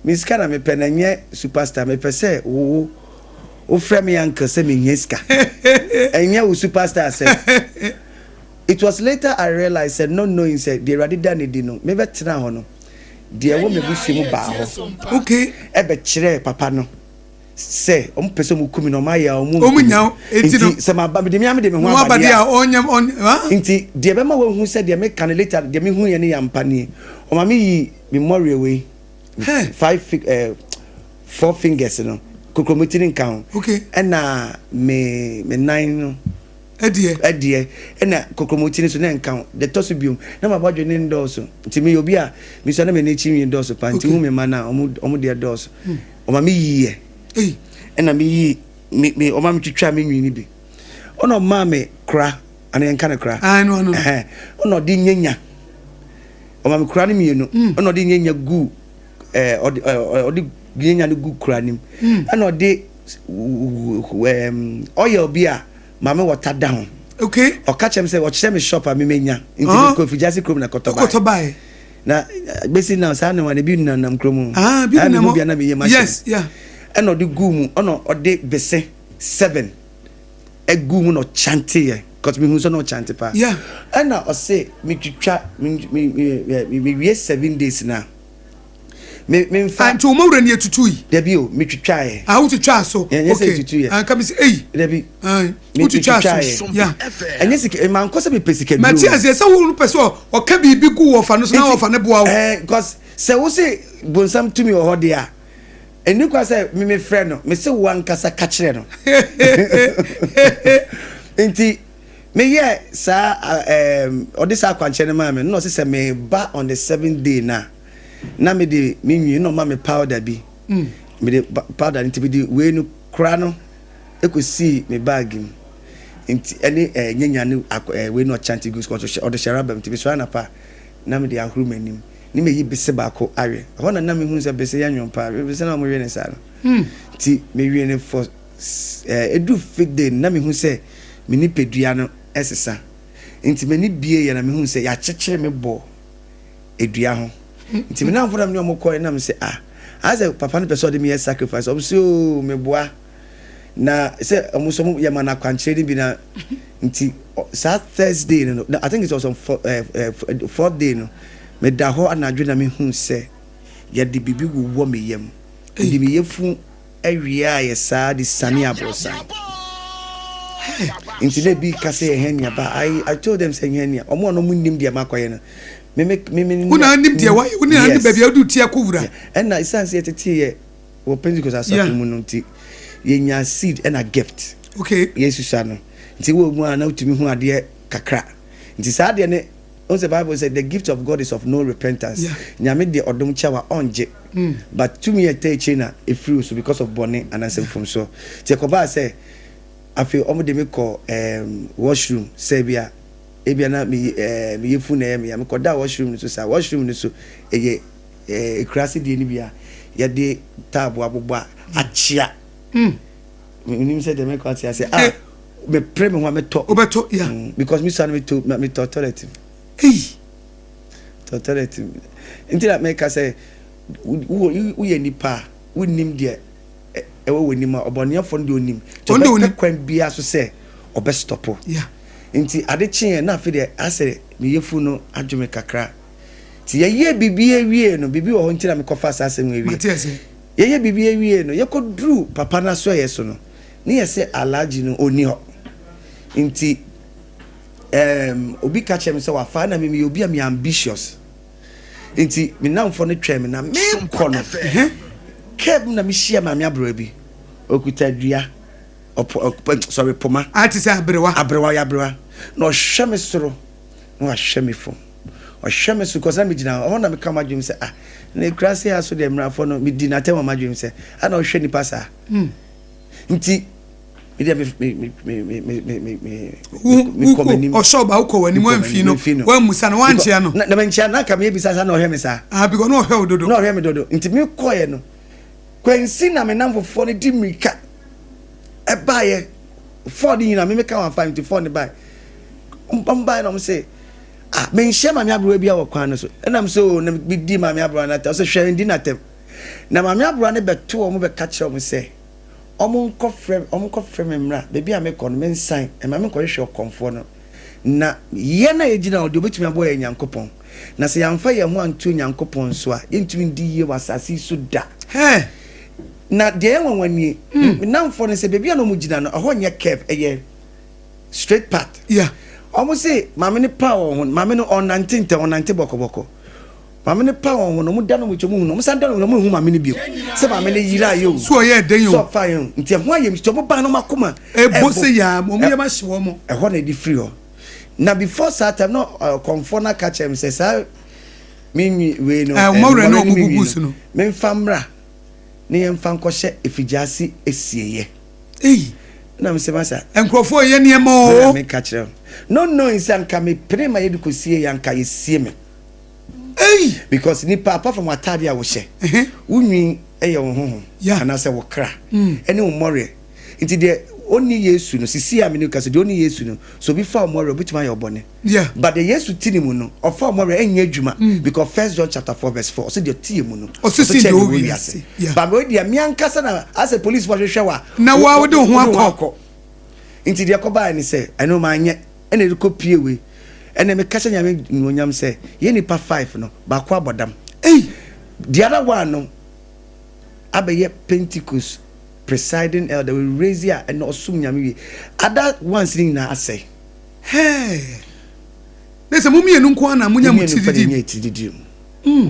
me sika na mepɛ na ɛnyɛ super star mepɛ sɛ wo wofrɛ me uncle sɛ mehia sika ɛnyɛ wo super star sɛ it was later I realized sɛ not knowing sɛ deɛ Awurade da ne di no mebɛtena hɔ no deɛ ɛwɔ m'abusua mu baa hɔ okay ɛbɛkyerɛɛ papa no sɛ ɔmo pɛ sɛ ɔmo ku mi na ɔmo ayɛ a ɔmo nku mi nti sɛ ma ba mede mi ame de me ho aba deɛ a nti deɛ bɛma wahu sɛ deɛ meka no later deɛ mehu yɛ ne yɛ ampa nie ɔma me yi me mmɔreɛ wei five eh, four fingers no kokromoti ne nka ho ɛna me me nan no Ɛdeɛ. Ɛdeɛ, ɛna kokromoti no so na ɛnka ho. Deɛ ɛtɔ so biom, na m'abɔdwe no nnɔɔso. Nti meyɛ obi a, mesua na m'ani akyi nwi dɔɔso paa. Nti wohu me mma no a, wɔn, wɔn deɛ dɔɔso. Ɔma me yiiɛ. Ɛna me yii, me, me, ɔma me twitwaa me nwi no bi. Ɔna ɔmaa me kora, ano yɛnka no kora. Ah, ɛno ano no. Ɛhɛn. Ɔna ɔde nyanya. Ɔma me kora no mmienu. Ɔna ɔde nyanya gu, ɛɛ, ɔde, ɛɛ, ɔde nyanya no gu kora no mu. Ɛna ɔde, ɛɛm, oil bi a, Maame wɔta da ho. Okay. Ɔka kyerɛ me sɛ ɔkyerɛ me shop a me menya. Nti me kɔ Figyase kurom na kɔtɔ bae. Kɔtɔ bae. Na besi now saa nneɛma no ebi nenam kurom. Ah, bi nenam. Ɛna na me yam ahyɛ. Yes, yeah. Ɛna ɔde guu mu, ɛna ɔde bese seven ɛguu mu na ɔkyante yɛ. Cause me hu sɛ na ɔkyante paa. Yeah. Ɛna ɔse me twitwa me me me me wie 7 days na. Me me nfa. Ah, nti wɔn awura ni etutu yi. Dabi o, me twitwa yɛ. Ah, wotwitwa so. Ɛnyɛ sɛ etutu yɛ. Ah, nka mi sɛ eyi. Dabi. Ah, wotwitwa so. Ya. Ɛnyɛ sika, maa nkɔ sɛ mi pɛ sika duro. Mɛ ti aseɛ sɛ wo pɛ sɛ ɔka biribi gu wɔfa no so na wɔfa no boa wo. Ɛɛ, cause sɛ wo se bonsam tumi wɔ hɔ deɛ a, ɛni kwa sɛ me me frɛ no, me se wo ankasa ka kyerɛ no. Nti me yɛ saa ɛɛm ɔde saa akwankyerɛ no maa me, na ɔse sɛ me ba on the seventh day na. Na me de me nwi na ɔma me powder bi. Me de powder no nti me de wei no kora no ekosii me bag mu. Nti ɛne ɛɛ nyanya ne akɔ ɛɛ wei na ɔkyante gu so ɔde hyɛ ɔde hyɛ rubber mu nti mesɔre anapa na me de ahoro m'anim ne meyi bese baako awe. Ɛhɔ na na mehu sɛ bese yɛ nwono paa. Bese na wɔwe ne saa no. Nti mewe no for ɛɛ edu fifth day no na mehu sɛ me nipadua no ɛsesa. Nti m'ani bie yɛ na mehu sɛ yɛakyekyere me bɔ dua ho. Nti me namfo na me ne ɔmo kɔe na me se ah, ayɛ sɛ papa no pɛ sɛ ɔde me yɛ sacrifice. Ɔmo se oo meboa. Na sɛ ɔmo nso ɔmo yɛma no akwankyerɛ no bi na nti saa Thursday no no, I think it was on fourth day no, meda hɔ anadwo na mehu sɛ yɛde biribi wowɔ me yam. Mede me yafunu Awia yɛ saa de siane aborosan. Nti na ebi ka sɛ yɛ hernia ba I I told them sɛ hernia. Ɔmo a na ɔmo nnim deɛ makɔyɛ no. Me me me me. Wo na anim deɛ wayɛ, wo na anim baabi a wode wo ti akɔ wura. Ɛna esan sɛ yɛtetee yɛ wɔ Pentecost asafo mu no nti yɛnya seed ɛna gift. Okay. Yɛsusua no. Nti wɔ mu a na wotumi hu adeɛ kakra. Nti saa adeɛ no Wohu sɛ bible sɛ the gift of God is of no repentance. Nyame deɛ ɔdom kyɛ wa ɔngye. But tumi a ɛtaa akyire na ɛfiri wo so because of bɔne anaasɛ mfomsoɔ. Nti ɛkɔbaa sɛ afei wɔn de me kɔ um, washroom sɛ ebia ebia na me eh, me yefunu na ɛyɛ me ya. Mekɔdaa washroom no so saa. Washroom no so ɛyɛ eh, ekuraase deɛ no bi a yɛde taabo abobɔ a akyea. Menim sɛ deɛ mekɔ ate ase a mepere me ho a mɛtɔ. Wobɛtɔ ya. Because me sua no metɔ metɔ toilet mu. Ei. Tɔ toilet mu. Nti na meka sɛ woyɛ nipa a wonnim deɛ ɛwɔ w'anim a ɔbɔneɛfoɔ no deɛ ɔnim. Nti ɔbɛpɛ kwan biara so sɛ ɔbɛstɔpo. Nti ade kyeeɛ na afei deɛ asɛ me yafunu no adwo me kakra. Nti yɛyɛɛ biribi awie no biribi wɔ hɔ nti na mekɔfaa saa asɛm wei wie. Yɛyɛ biribi awie no, yɛkɔduru papa no asoɛeɛ so no, ne yɛ sɛ Alhaji no ɔnni hɔ. Nti um, obi ka kyerɛ me sɛ wafa, ɛna me meyɛ obi a meyɛ ambitious. Nti me nnamfoɔ no twɛn me na mekɔ no, kaa mu na mehyia maame aberewa bi, ɔkuta dua, ɔpo, ɔp, sorry, poma. A te sɛ aberewa. Aberewa, ɔyɛ aberewa. Na ɔhwɛ me soro, na wahwɛ me fam. Ɔhwɛ me so, because na megyina hɔ, ɛhɔ na meka m'adwene mu sɛ, ah, na ekuraase ha so deɛ mmarafoɔ no, medi n'atɛm wɔ m'adwene mu sɛ, ana ɔhwɛ nipa saa? Nti, me deɛ me me me me me me me me me kɔ m'anim. Ɔhyɛ ɔba wokɔ w'anim wamfi no, wammusa no, wankyea no. Na na mankyea no, na anka mebisa saa na ɔhwɛ me saa. Ah, because na ɔhwɛ wo dodo. Na ɔhwɛ me dodo. Nti mekɔeɛ no, Kwansi na me nnamfofoɔ no di mmirika ɛbaeɛ. Fɔɔ no nyinaa, me meka wɔn afa nti fɔɔ no baeɛ. Wɔn baeɛ na wɔn se, ah, menhyia maame aberewa bi a wɔ kwan no so. Ɛna me sɛ, oh, na medi maame aberewa no atɛm. Ɔsɛ hwɛ, ndi n'atɛm. Na maame aberewa no bɛto wɔn bɛka kyerɛ wɔn sɛ, wɔnkɔfrɛ wɔnkɔfrɛ me mmra baabi a mekɔ no, mensan, mma menkɔhwehwɛ ɔkɔmfoɔ no. Na yɛn a yɛgyina hɔ deɛ, ɔbɛtumi aboa yɛn Nyankopɔn. Na sɛ yɛamfa yɛn ho anto Onyankopɔn so a, yɛntumi ndi yie wɔ asase yi so da. Hɛn! Na deɛ ɛyɛ nwanwa nie, me nnamfoɔ no sɛ baabi a na wɔgyina no, ɛhɔ nyɛ curve, ɛyɛ straight path. Yeah. Wɔn se maame no paa wɔn ho no, maame no ɔnnante ntɛm, ɔnante bɔkɔbɔkɔ. Maame no pa wɔn ho no, wɔn da no wɔn akyi, wɔn hu no, wɔn san da no wɔn hu maame no bio. Sɛ maame no yera yɛ o. So ɔyɛ dɛn o. So ɔfa yɛ o. Nti ɛho ayɛ nti wɔn ba no wɔn akoma. Ɛbɔ sɛ yaa, wɔn yam ahye wɔn. Ɛhɔ na ɛde firi hɔ. Na before saa time na ɔkɔmfoɔ no aka kyerɛ me sɛ saa me nwi wei no, mmɔwerɛ ne me nwi no, memfa mmra ne yɛmfa nkɔhyɛ efigyaase asieeɛ. Ei! Ɛna me sɛ masa. Nkurɔfoɔ yɛ nneɛma o. Mena meka kyerɛ wo. No knowing sɛ anka mepene ma yɛde kɔsie yɛ anka yɛsie me. Ei! Because nipa apart from w'ataade a wohyɛ, wo nwi yɛ wo honhom anaasɛ wo kra ɛne wo mmɔreɛ. Nti deɛ ɔnni Yesu no, sisi a me ne wo kasa, deɛ ɔnni Yesu no, sɛ obi fa wo mmɔreɛ a, obetumi ayɛ wo bɔne. But deɛ Yesu te ne mu no, ɔfa wo mmɔreɛ a, ɛnyɛ adwuma. Because First John chapter 4 verse 4, ɔse deɛ ɔte yɛn mu no, ɔso kyɛn deɛ deɛ ɔwɔ ɔwɔ wiase. But wei deɛ, me ankasa na asɛ police foɔ hwehwɛ wo a, Na wo a wode wo ho akɔ. Nti deɛ ɛkɔbaeɛ ne sɛ, ɛno manyɛ. Ɛna ɛrekɔ pie wei. Ɛnɛ meka hyɛ Nyame animuonyam sɛ yɛn nipa five no baako abɔ dam. Ei! The other one no abɛyɛ Pentecost presiding elder, we raise a ɛnɛ ɔsom Nyame wie. Other ones no nyinaa asɛe. Hɛɛ! Na sɛ mo mmienu nko ara na monya mo ti didi mu. Yɛn mmienu pɛ na yɛnya ti didi mu.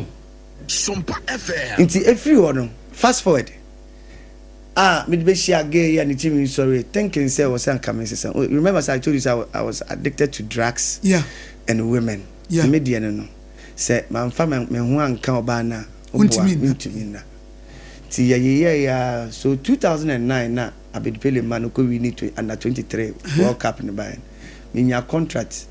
Nti ɛfiri hɔ no, fast forward. a mede bɛhyia girl yi a ne tirinwi sɔre thinking sɛ wɔ sɛ anka mensesa oh, remember sɛ I told you sɛ I was addicted to drugs yeah. and women yeah. me deɛ no no sɛ mamfa me ho anka ɔbaa no a woboa mentumi nna nti yɛyeyɛɛ ya so 2009 na Abedi Pele ma no kɔ wini under 23 World Cup no baeɛ no menya contract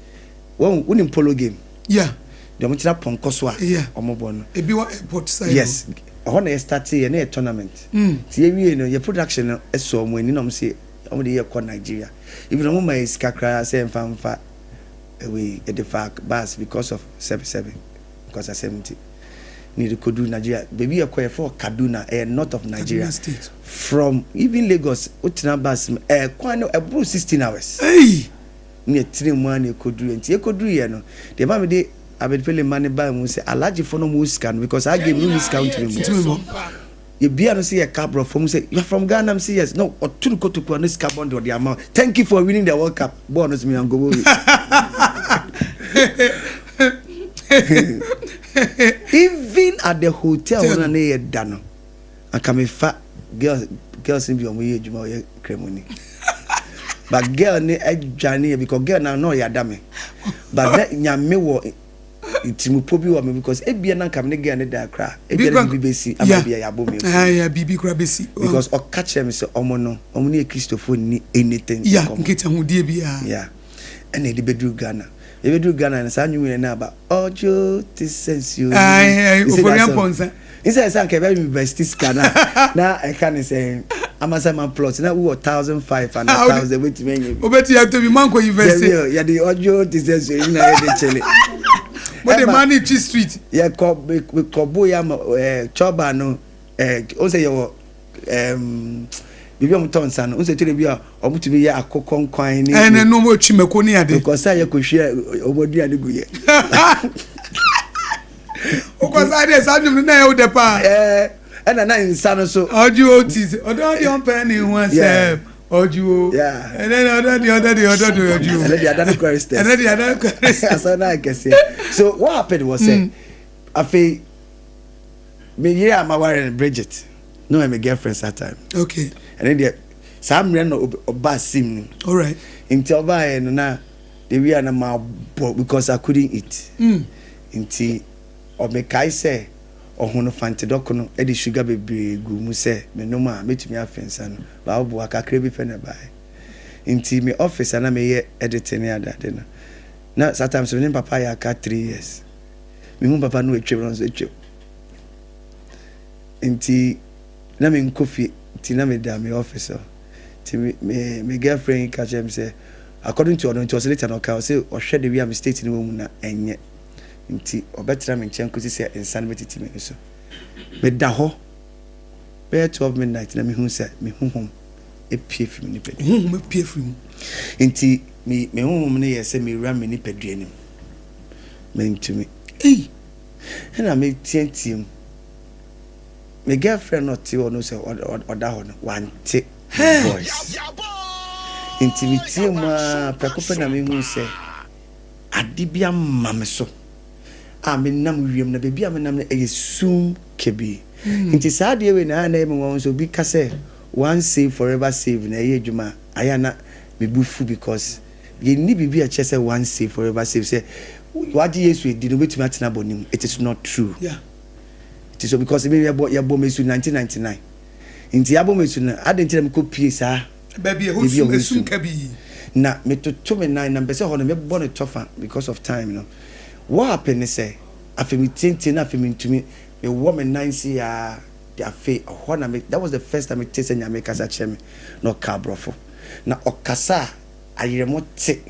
wɔn wonim polo game Yeah. Deɛ wɔn tena pɔnkɔ so a Yeah. wɔn bɔ no. Ebi wɔ airport side hɔ. Yes. Ɛhɔ na yɛ starte yɛ na yɛ tournament. Nti yɛ wie no yɛ production no sɔ wɔn ani na wɔn se wɔn de yɛ kɔ Nigeria. Even wɔn ma yɛ sika koraa sɛ yɛn fa nfa wei yɛde fa bus because of sɛbi sɛbi nkwasasɛm nti. Na yɛde kɔ duru Nigeria. Baabi yɛ kɔ yɛ frɛ hɔ Kaduna ɛyɛ north of Nigeria. Kaduna state. From even Lagos wo tena bus mu ɛkwan no ɛboro 16 hours. Ei! Ne yɛtenaa mu ara na yɛkɔduruiɛ. Nti yɛkɔduruiɛ no, deɛ ɛma mede Abed Pele mma no baa mu sɛ Alhajifoɔ no wɔwɔ sika no because saa game no wonni sika wontumi mmɔ. Yɛbia no sɛ yɛka aborɔfoɔ mu sɛ you are from Ghana m sɛ yes na ɔto no kotoku a na sika bɔnde ɔde ama thank you for winning the World Cup bɔɔl no so meankɔbɔ bi. Even at the hotel hɔ na ne yɛda no Anka me fa girls girls no bi ɔmo yɛ adwuma ɔyɛ kramoni but girl ne adwane yɛ because girl na na ɔyɛ ada me but na nyame wɔ tirimupɔ bi wɔ me because ebia na anka me ne girl ne da kora ebia na biribi besi ama ebia yɛabɔ me afu yeah, biribi kora besi because ɔka kyerɛ me sɛ ɔmo no ɔmo ne yɛ Kristofoɔ nni anything yeah, nkitahodie biara yeah ɛna ɛde bɛduru Ghana Yɛbɛduru Ghana no saa nnwom yɛ no aba Ɔdwo te sɛ nsuo Ofori Amponsah. Nsɛ sɛ anka yɛbɛ university sika na na ɛka ne sɛ Amasaman plot na wowɔ 1005 ana 1000 wobɛtumi anya bi. Wobɛtumi atɔ bi mankɔ university. Yɛde ɔdwo te sɛ nsuo yi na yɛde kyele. Mode ma ne twi street. Yɛkɔ mekɔbo yɛ ama chɔba no ɛɛ o sɛ yɛwɔ ɛɛm biribi a wɔtɔ nsa no n sɛ twerɛ bi a wɔtumi yɛ akokɔ nkwan ne. Ɛnɛ no wɔtwi mako ne ade. Nkɔsa yɛ kɔhwie wɔn aduane gu yɛ. Wokɔsa deɛ saa nnwom no na ɛyɛ wo dɛ paa. Ɛɛ. Ɛna na nsa no so. Ɔgye o ti sɛ ɔdɔ deɛ ɔmpɛ ne ho asɛm. Ɔgye o. Ɛnɛ na ɔdɔ deɛ ɔdɔ deɛ ɔdɔ deɛ ɔgye o. Ɛnɛ deɛ adane choristers. Ɛnɛ deɛ adane choristers. Asɔre no ayɛ kɛseɛ. So what happened was sɛ afei me yere a maware no Bridget na ɔyɛ me girlfriend saa time. Okay. Ɛne deɛ saa mmerɛ no ɔbaa sim no. All right. Nti ɔbaeɛ no na the way a na mabɔ because I couldn't eat. Nti ɔmekae sɛ ɔhono fantedɔkono de sugar bebree guu mu sɛ menom a mɛtumi afe nsa no but ɔboa kakra bi pɛ na ɛbaeɛ. Nti me office a na meyɛ editing ne adeade no na saa time so me ne papa ayɛ aka 3 years. Mehu papa no atwam na ɔno nso atwam. Nti na menkɔ fie nti na meda me office hɔ. Nti me me me girlfriend yi ka kyerɛ me sɛ according to ɔno nti ɔsɛ later na ɔka ɔsɛ ɔhwɛ the way a me state no wɔ mu na ɛnyɛ nti ɔbɛtena me nkyɛn kɔsi sɛ nsa no bɛtiti m'ani so. Meda hɔ bɛyɛ 12 midnight na mehu sɛ me honhom apue firi me nipadua. Honhom apue firi mu. Nti me me honhom no yɛ sɛ mewura me nipadua no mu. Mentumi. Ei! Ɛna meteatea mu. Me girlfriend no ɔte hɔ no sɛ ɔda hɔ no wante me voice. Nti metie mu ara prɛko pɛ na mehu sɛ ade bi ama me so a menam wiem na baabi a menam no ɛyɛ sum kabii. Nti saa adeɛ wei na ayɛ na ɛyɛ me nwanwa sɛ obi ka sɛ once save forever save na ɛyɛ adwuma a ayɛ a na me bo fu because yɛnni biribi a ɛkyerɛ sɛ once save forever save sɛ wagye Yesu adi no wobɛtumi atena bɔne mu. It is not true. Yeah. It is so because me yɛbɔ yɛbɔ me asu 1999 nti yɛabɔ me asu no adɛn nti na mekɔ pie saa Baabi a ɛhɔ sum esum kabii. Na metoto me nan na mepɛ sɛ hɔ no mebɔ no tɔfa because of time no. What happened ne sɛ afei metiatia na afei mentumi mewɔ me nan sei ara de afei ɛhɔ na me that was the first time metee sɛ Nyame kasa kyerɛ me na ɔka aborɔfo na ɔkasa a ayerɛmo te.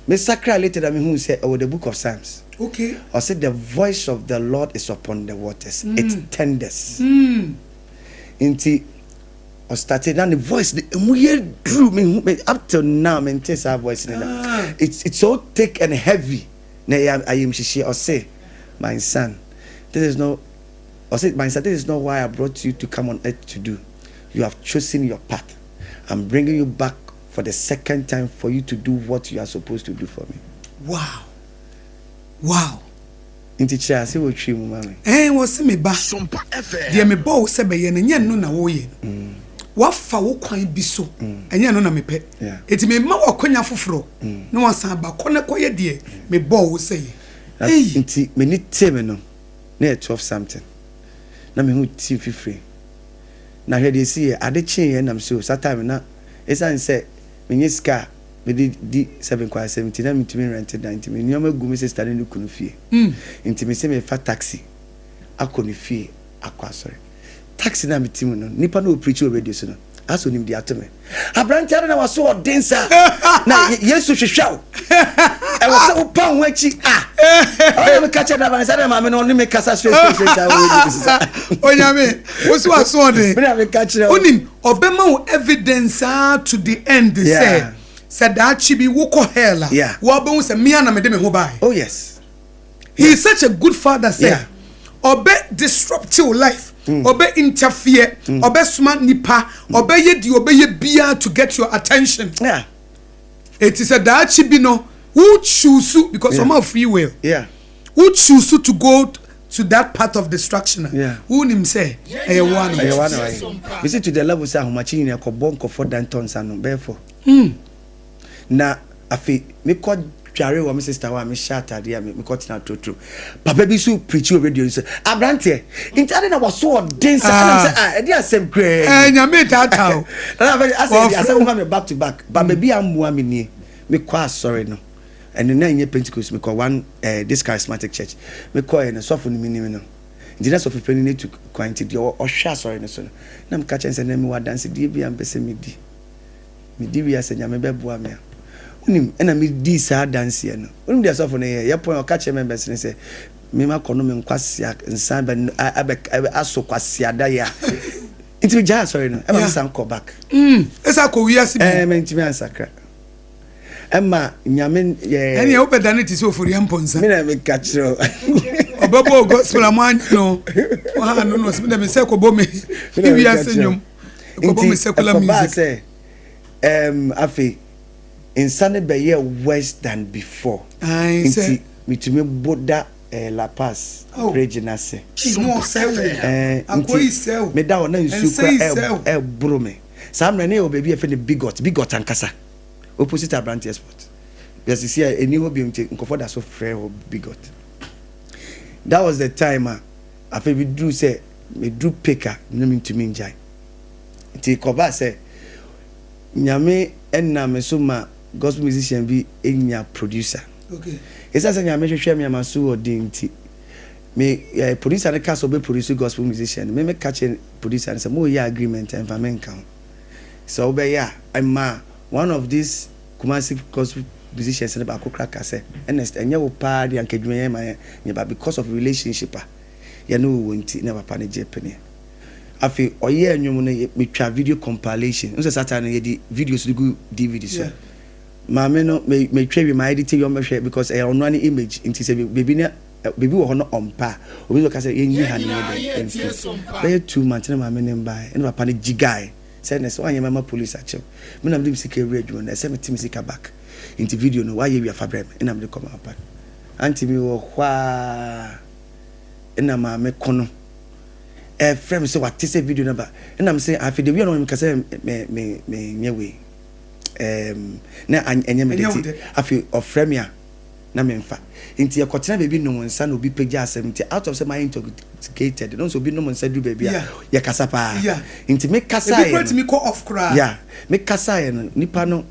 Me sakra later na mehuu sɛ ɛwɔ the book of Psalms. Okay. Ɔse the voice of the Lord is upon the waters, it thunders. Nti ɔstartee na ne voice no emu yɛ duru me hu me up till now me nte saa voice no da. It's it's so thick and heavy na ɛyɛ ayamhyehyeɛ. Ɔse my son this is not ɔse my son this is not why I brought you to come on earth to do. You have chosen your path. I'm bringing you back for the second time for you to do what you are supposed to do for me. Wow! Wow! Nti kyerɛ ase wɔ Twi mu ma me. Ɛɛ, wɔse me ba, deɛ mebɔɔ wo sɛ bɛyɛ no, ɛnyɛ ɛno na woreyɛ no. Woafa wo kwan bi so, ɛnyɛ ɛno na mepɛ. Enti merema wo akwanya foforɔ na woasan aba. Kɔ na kɔyɛ deɛ mebɔɔ wo sɛ yɛ. Ei! Nti m'ani tee me no, na ɛyɛ 12 something. Na me ho ti mfifire. Na hwɛ deɛ ɛsiiɛ, ade kyeeɛ na mesɛ o, saa time no na ɛsiane sɛ mennya sika a mede di sɛbe nkwasɛm nti na mentumi nrɛnte dan nti me nneɛma gu me sista ne ne kunu fie nti mese mefa taxi akɔ ne fie akɔ asɔre. Taxi no a mete mu no, nipa no a ɔpreachi wɔ radio so no, asɛ onim deɛ ato me. Aberante ade na waso ɔden saa na Yesu hwehwɛ wo. Ɛwɔ sɛ wopa wo ho akyi. Ah! Ɛwɔ na meka kyerɛ driver no sɛ adɛn maame no ɔne me kasa straight straight straight saa wɔ radio so saa. Onyame, wo so aso ɔden. Me na meka kyerɛ wo. Wonim, ɔbɛma wo evidence aa to the end sɛ, sɛ daakye bi wokɔ hell a, woabɛhu sɛ me ara na mede me ho baeɛ. Oh yes. He is such a good father sɛ ɔbɛ disrupt wo life, ɔbɛ interfere, ɔbɛ soma nipa, ɔbɛ yɛ deɛ ɔbɛyɛ biara to get your attention. Eti sɛ daakye bi no wo choose because ɔma wo free will, wo choose to go to that path of destruction a, wo nim sɛ ɛyɛ wo ara na wo choose. Mesi to the level sɛ ahomakye nyina ɛkɔbɔ nkɔfɔ dan tɔ nsa nom bɛyɛ fɔ. Na afei mekɔ dware wɔ me sister hɔ a mehyɛ ataadeɛ a mekɔ tena trotro. Papa bi nso preachi wɔ radio no so. Abranteɛ, nti ade na waso ɔden sa ɛna sɛ ah ɛde asɛm koraa ni. Ɛɛ nyame taataa o. Ɛna afei asɛ ɛde asɛm ma me back to back. Ba baabi a mmoa me nie. Mekɔ asɔre no. Ɛno na ɛnyɛ Pentecost mekɔ one eh, this charismatic church. Mekɔɛ no sɔfo no menim no. Nti na sɔfo panin no atu kwan nti deɛ ɔhwɛ asɔre no so no na meka kyerɛ no sɛ nɛ mewɔ adansedie bi a mpɛ sɛ medi. Medi wie a sɛ Nyame bɛboa me a. Wonim, ɛna me dii saa adanseɛ no. Wonim deɛ sɔfo no yɛɛ? Yɛpɔn a ɔka kyerɛɛ members no sɛ, me makɔ nom nkwasea nsa abɛ, abɛ, abɛ, aso kwasea da yi a. Nti me gyae asɔre no, ɛma me san kɔ back. Mm, ɛsan kɔ wiase bio. Ɛɛ, mantumi ansakra. Ɛma Nyame yɛ. Ɛneɛ wobɛdane te sɛ Oforia Mpɔnsa. Me na meka kyerɛ wo. Ɔbɛbɔ gospel a mo anyi no. Ɔha no no ɔsɛ mi dɛ mi sɛ kɔbɔ mi wiase nnwom. Kɔbɔ mi secular music. Nti ɛkɔbaa sɛ afei nsa no bɛyɛɛ worse than before. Nti metumi bo da eh, La Paz oh. bridge no ase. Eh, nti meda hɔ na nsuo kura ɛboro me. Saa mmerɛ ne yɛwɔ baabi a yɛfrɛ no Bigot, Bigot ankasa, opposite Abranteɛ Sport. Yɛsisi a ɛni hɔ bio nti nkurɔfoɔ da so frɛ hɔ Bigot. That was the time a afei bi duru sɛ meduru pick a na mentumi ngyae. Nti kɔbaa sɛ Nyame nam me so ma gospel musician bi nya producer. Esiane sɛ Nyame hwehwɛ me ama so wɔ den nti, me eh, producer no ka sɛ ɔbɛ produce gospel musician no, me me ka kyerɛ producer no sɛ mo yɛ agreement a mfa me nka ho. Sɛ wobɛyɛ a, ɛma one of these Kumasi gospel musicians no baako kora ka sɛ, Ernest, ɛnyɛ wo paa deɛ anka adwuma yɛn ma yɛn nyɛ ba because of relationship a yɛne wo wɔ nti na papa no gye peneɛ. Afei ɔyɛɛ nnwom no, metwa video compilation. N sɛ saa time no yɛde videos no gu DVD so. Maame no me metwa wie ma edit wie ɔmbɛhwɛ because ɛyɛ ɔnoa ne image nti sɛ biribi ne biribi wɔ hɔ no ɔmpɛ a obi nso ka sɛ yɛnyi ha no nyɛ dɛn mfiri. Bɛyɛ 2 months na maame no mbaeɛ ɛna papa no gyigae sɛ nɛ sɛ woanyɛ mɛma police akyew me na mede me sika awura adwuma no ɛsɛ mete me sika back nti video no woayɛ wie a fa brɛ me ɛna mede kɔma papa no. Aunty me wɔ hɔ a ɛna maame ko no ɛfrɛ me sɛ wate sɛ video no aba ɛna me sɛ afei de wia no meka sɛ me me me nyɛ wei na ɛnyɛ me de ti afei ɔfrɛ me a na memfa nti yɛkɔtena baabi nom nsa na obi pagya asɛm nti out of sɛ my intoxicated no nso obi nom nsa duru baabi a yɛkasa paa nti mekasaeɛ no yeah mekasaeɛ no nipa no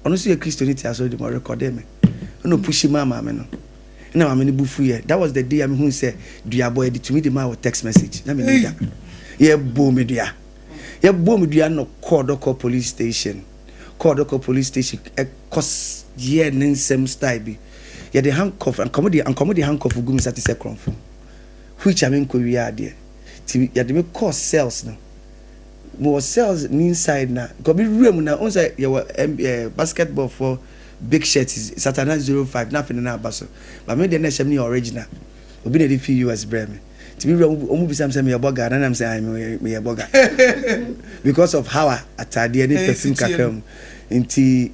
ɔno nso yɛ Kristoni te asɔre di mu ɔrekɔde me ɛna ɔpushi maa maame no ɛna maame no bu fuiɛ. That was the day a mehu sɛ duabɔ yɛde tumi de maa wɔ text message na menni da. Yɛbɔɔ me dua, yɛbɔɔ me dua no kɔɔ Dɔkɔ police station, kɔɔ Dɔkɔ police station ɛkɔ yɛɛ ne nsɛm style bi. Yɛde handcuff, anka wɔde anka wɔde handcuff gu me nsa te sɛ korɔmfo, which a menkɔ wie adeɛ. Nti yɛde me kɔɔ cells no. Mewɔ cells ne inside na nka obi wura mu na wohu sɛ yɛwɔ eh, basketball foɔ big shirt satana 05 na afei na na aba so but me deɛ na ɛhyɛ me no yɛ original obi na ɛde fi US brɛ me nti me wura mu wɔn bisa me sɛ meyɛ bɔga na nam sɛ ayi meyɛ bɔga because of how ataadeɛ ne perfume kakra mu nti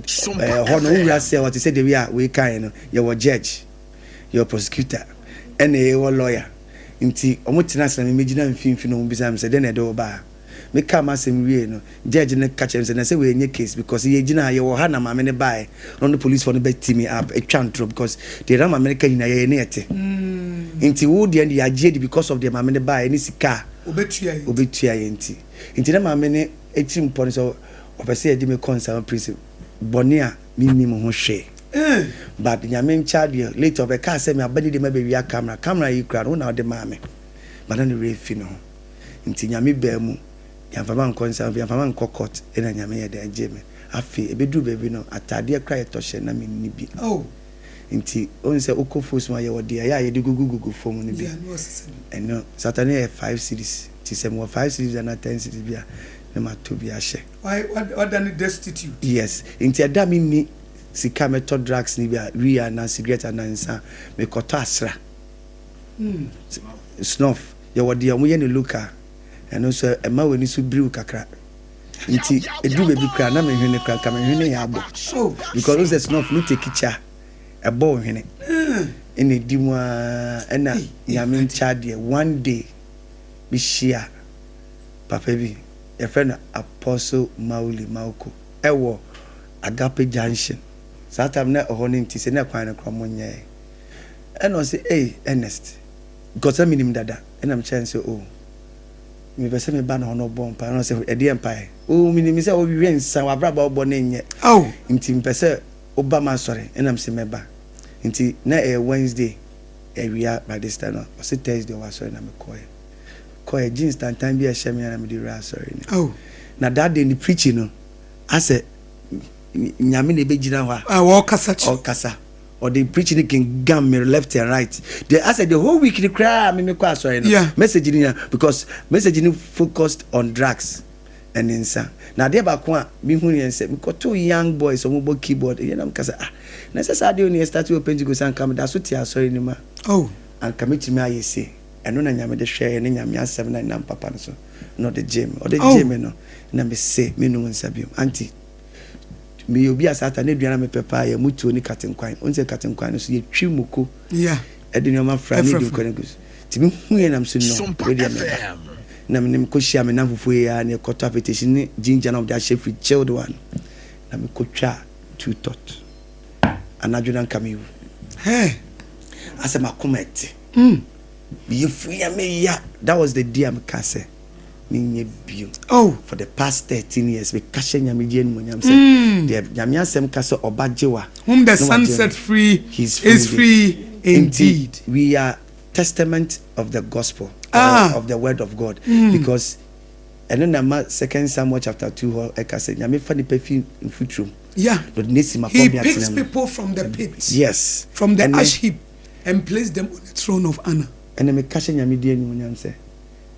ɛhɔ no wura sɛ ɔte sɛ deɛ a wei kan no yɛwɔ judge, yɛwɔ prosecutor, ɛna yɛwɔ lawyer nti wɔn tena ase na me megyina mfimfini na wɔn bisa me sɛ deɛ na ɛde wo baa. Mekaa m'asɛm wiei no, judge no ka kyerɛɛ me sɛ, na sɛ wei ɛnyɛ case because yɛgyina ha, yɛwɔ ha na maame no baeɛ na ɔne policefoɔ no bɛ team me up, ɛtwa ntorɔ because deɛ na maame no ka nyinaa yɛyɛ ne yɛte. Nti wo deɛ no yɛagye adi because of deɛ maame no baeɛ ne sika a ɔbɛtua yɛ nti. Nti na maame no atirimpɔ ne sɛ ɔpɛ sɛ yɛde me kɔ Nsawam prison, bɔne a mennim ho hwee. But Nyame nkyɛ adeɛ, later ɔbɛkaa sɛ me aba ne deɛ mabɛwia camera, camera yi koraa no wo na wode maa me, but na ne werɛ afi ne ho. Nti Nyame baa mu, yɛamfa me ankɔ nsa, yɛamfa me ankɔ court ɛna Nyame yɛ dɛn gyee me. Afei ɛbɛduru baabi no, ataadeɛ koraa a yɛtɔ hyɛ na menni bi. Nti wohu sɛ wokɔ Foos mu a yɛwɔ deɛ ɛyɛ a yɛde gugu gugu fam no bi. Ɛno Saturday no yɛ 5 cedis, nti sɛ mewɔ 5 cedis anaa 10 cedis bi a na matɔ bi ahyɛ. Wadane destitute. Yes, nti ɛda a menni sika a mɛtɔ drugs no bi a, wii anaa cigarette anaa nsa a, mekɔtɔ asra. Snuff, yɛwɔ deɛ wɔyɛ no local, ɛno nso ɛma w'ani so biriw kakra. Nti ɛduru baabi koraa na me hwene koraa nka me hwene yɛ abɔ. Because wohu sɛ snuff no take kya, ɛbɔ wo hwene. Ɛna ɛdi mu ara ɛna Nyame nkyɛ adeɛ, one day mehyia papa bi, yɛfrɛ no Apostle Mawuli Mawuko ɛwɔ Agape Junction. Saa time na ɛhɔ no nti sɛ na kwan no koraa wɔnyɛɛ. Ɛna ɔse ei Ernest, because na menim dada, ɛna mekyerɛ no sɛ oh mepɛ sɛ meba ne hɔ na ɔbɔ mpaeɛ, ɛna ɔse ɛdeɛ mpaeɛ? Oh menim sɛ wowe nsa, w'abrabɔ a wobɔ no nyɛ, nti mepɛ sɛ woba m'asɔre, ɛna mese mɛba. Nti na ɛyɛ Wednesday awia by this time no, ɔse Thursday ɔwɔ asɔre na mekɔɛ. Kɔɛ, jeans tantan bi a ɛhyɛ me a na mede wura asɔre no. Na that day ne preaching no, asɛ Nyame na ɛbɛgyina hɔ a ɔkasa kyerɛ. Ɔkasa. Ɔde preaching no kengam me left and right. The asɛ the whole week no koraa me mekɔ asɔre no. Message no nyinaa because message no focused on drugs and nsa. Na adeɛ baako a mehu yɛn sɛ mekɔtoo young boys ɔmo bɔ keyboard ɛyɛ na meka sɛ ah na sɛ saa adeɛ ne yɛ start wɔ Pentecost anka meda so te asɔre no mu a. Oh. Anka mɛtumi ayɛ sei. Ɛno na Nyame de hwɛeɛ ne Nyame asɛm na ɛnam papa no so na ɔde gyee me. Ɔde gyee me no na mese mennom nsa biom. Auntie, meyɛ obi a saa ta na aduane a mepɛ paa yɛ mutuo ne katenkwan. Wohu sɛ katenkwan no so yɛtwi muko de nneɛma fra ne yɛde nkwan gu so. Nti mehuiɛ na mese no, wei deɛ meba. Na me ne mekɔhyia me nnamfofoɔ yi ara na yɛkɔtɔ apetehye ne ginger na wɔde ahyɛ fridge chilled one na mekɔtwaa two tot. Anadwo na nka mewu. Asɛ m'akoma ɛte. Me yefunu yɛ me ya. That was the day a me kaa sɛ me nyɛ bio. Oh. For the past 13 years me ka hyɛ Nyame gye animuonyam sɛ deɛ Nyame asɛm ka sɛ ɔba gye wa. Whom the son set free is free indeed. Nti we are testament of the gospel or of the word of God because ɛno na ɛma second Samuel chapter 2 hɔ ɛka sɛ Nyame fa nipa fi mfuturo mu. Yeah. Na ɔde no asi He m'afɔmmea picks tena mu. people from the pit. Yes. From the Ɛnɛ ash heap and place them on the throne of honor. Ɛna meka hyɛ Nyame din animuonyam sɛ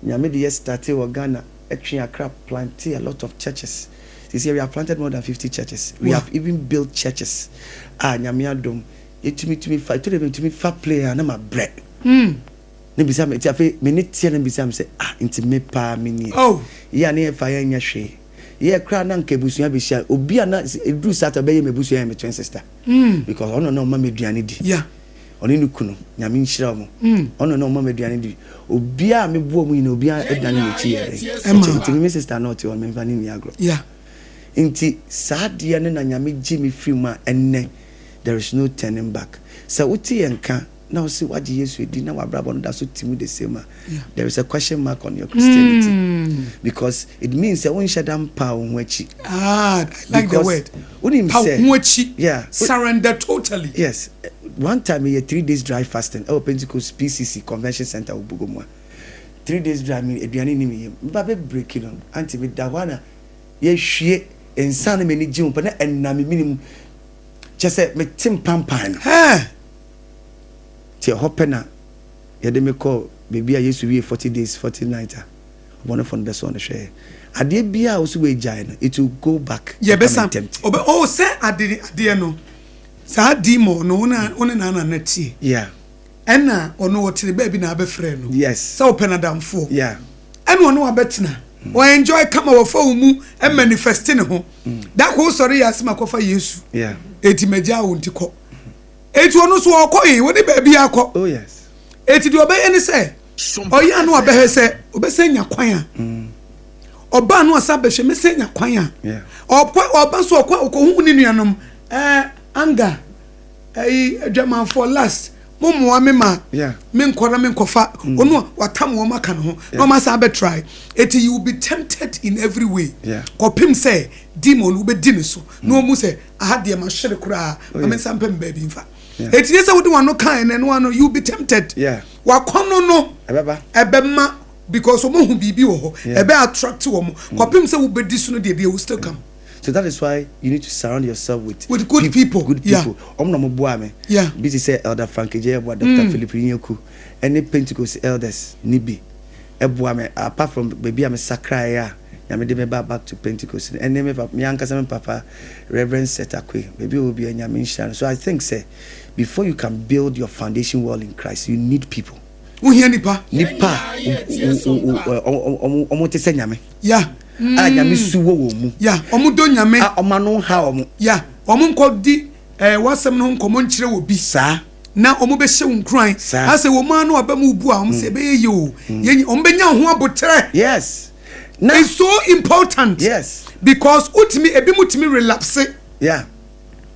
Nyame de yɛ startee wɔ Ghana twe Accra plantee a lot of churches. Seesei we have planted more than 50 churches. We Wow. have even built churches a Nyame adom yɛtumi tumi fa, ɛtɔ da bi metumi fa plane a na mabrɛ. Na bisa me, nti afei m'ani teɛ na bisa me sɛ ah nti me paa me nie. Oh. Yɛ a ne yɛfa yɛnyɛ hwee. Yɛ koraa na nka abusua bɛhyia. Obi a na ɛduru saa ta ɔbɛyɛ m'abusua yɛ me twin sister. Because ɔno na ɔma me aduane di. Yeah. Ɔne ne kunu, Nyame nhyira wɔn. Ɔno na ɔma me aduane di. Obiara a meboa wɔn nyinaa, obiara dane n'akyi yɛ dɛn? Ɛma. Ɛkyɛ. Nti me me sister na ɔte hɔ no, memfa no nni agorɔ. Yeah. Nti saa adeɛ no na Nyame gye me firi mu a ɛnnɛ there is no turning back. Sɛ wote yɛn nka na wose woagye Yesu adi na w'abrabɔ no da so te mu the same a, there is a question mark on your Christianity. Because it means sɛ wonhyɛ da mpa wo ho akyi. Ah, I like the Because word. wonim Pa wo sɛ ho akyi. Yeah. Surrender totally. Yes. One time meyɛ 3 days dry fasting ɛwɔ Pentecost PCC Convention Center wɔ Bogomua. 3 days dry me aduane ni me yam. Meba bɛ break no, auntie meda hɔ a na yɛhwie nsa no m'ani gye ho pɛ na ɛnam me mene mu. Kyɛ sɛ mete mpampan no. Hey. Nti ɛhɔ pɛ na yɛde me kɔɔ baabi a Yesu wie 40 days 40 nights a ɔbɔnefoɔ no bɛsɔɔ no hwɛɛ. Adeɛ biara a wo so woagyae no, it will go back and come Yɛbɛsa and tempt you. ɔbɛ oh sɛ ade adeɛ no saa demon no wo na wo ne na na tie. Ɛna ɔno ɔtene baabi na abɛfrɛ no. Sɛ ɔpɛ n'adamfoɔ. Ɛna ɔno abɛtena. Ɔ enjoy kama wɔfa wo mu manifest ne ho. Da ko sɔre yɛ asɛm akɔfa Yesu. Eti magya wo nti kɔ. Eti ɔno so ɔkɔ yi wɔde baabi akɔ. Oh yes. Eti deɛ ɔbɛyɛ ne sɛ ɔyɛ ano abɛhɛ sɛ ɔbɛsɛ nya kwan a ɔbaa no ɔsa bɛhwɛ mɛsɛ nya kwan a ɔkɔ ɔba nso ɔkɔ ɔkɔhu ne nuanom anger ɛyi adwamanfoɔ last mo mmoa me ma me nkɔ na me nkɔfa ɔno watam wɔn aka ne ho na wɔn asan abɛ try. Eti you will be tempted in every way kɔpem sɛ demon wobɛdi ne so na wɔn mu sɛ aha deɛ ma hyere koraa ma me nsa mpɛ me baabi nfa. Eti yɛ sɛ wode wɔn ano kan ɛnɛ no ano you will be tempted. Wakɔno no ɛbɛma because wɔn hu biribi wɔ hɔ ɛbɛ attract wɔn kɔpem sɛ wobɛdi so no deɛ deɛ will still come. So that is why you need to surround yourself with with good people. Good people. Ɔmo na ɔmo boa me. Bi te sɛ Elder Frank Ejayeboa, Dr. Philip Nyeku, ɛne Pentecost elders ni bi ɛboa me. Apart from baabi a me sakraeɛ a Nyame de me ba back to Pentecost no, ɛne me papa, me ankasa me papa Reverend Seth Akwe, baabi a ɔwɔ biara Nyame nhyira no. So I think sɛ before you can build your foundation well in Christ, you need people. Wohia nipa. Nipa a ɔmo te sɛ Nyame. A Nyame su wɔ wɔn mu. Yeah, ɔmo dɔ Nyame. A ɔmo ano nha ɔmo. Yeah, ɔmo nkɔ di w'asɛm no ho nkɔmɔ nkyerɛ wɔ bi. Saa. Na ɔmo bɛhyɛ wo nkuran. Saa. Asɛ wɔn ano aba mu bu a ɔmo sɛ ɛbɛyɛ yie o. Yɛn ɔmo bɛnya ho abotrɛ. Yes. Na it's so important. Yes. Because wotumi ebi mu tumi relapse.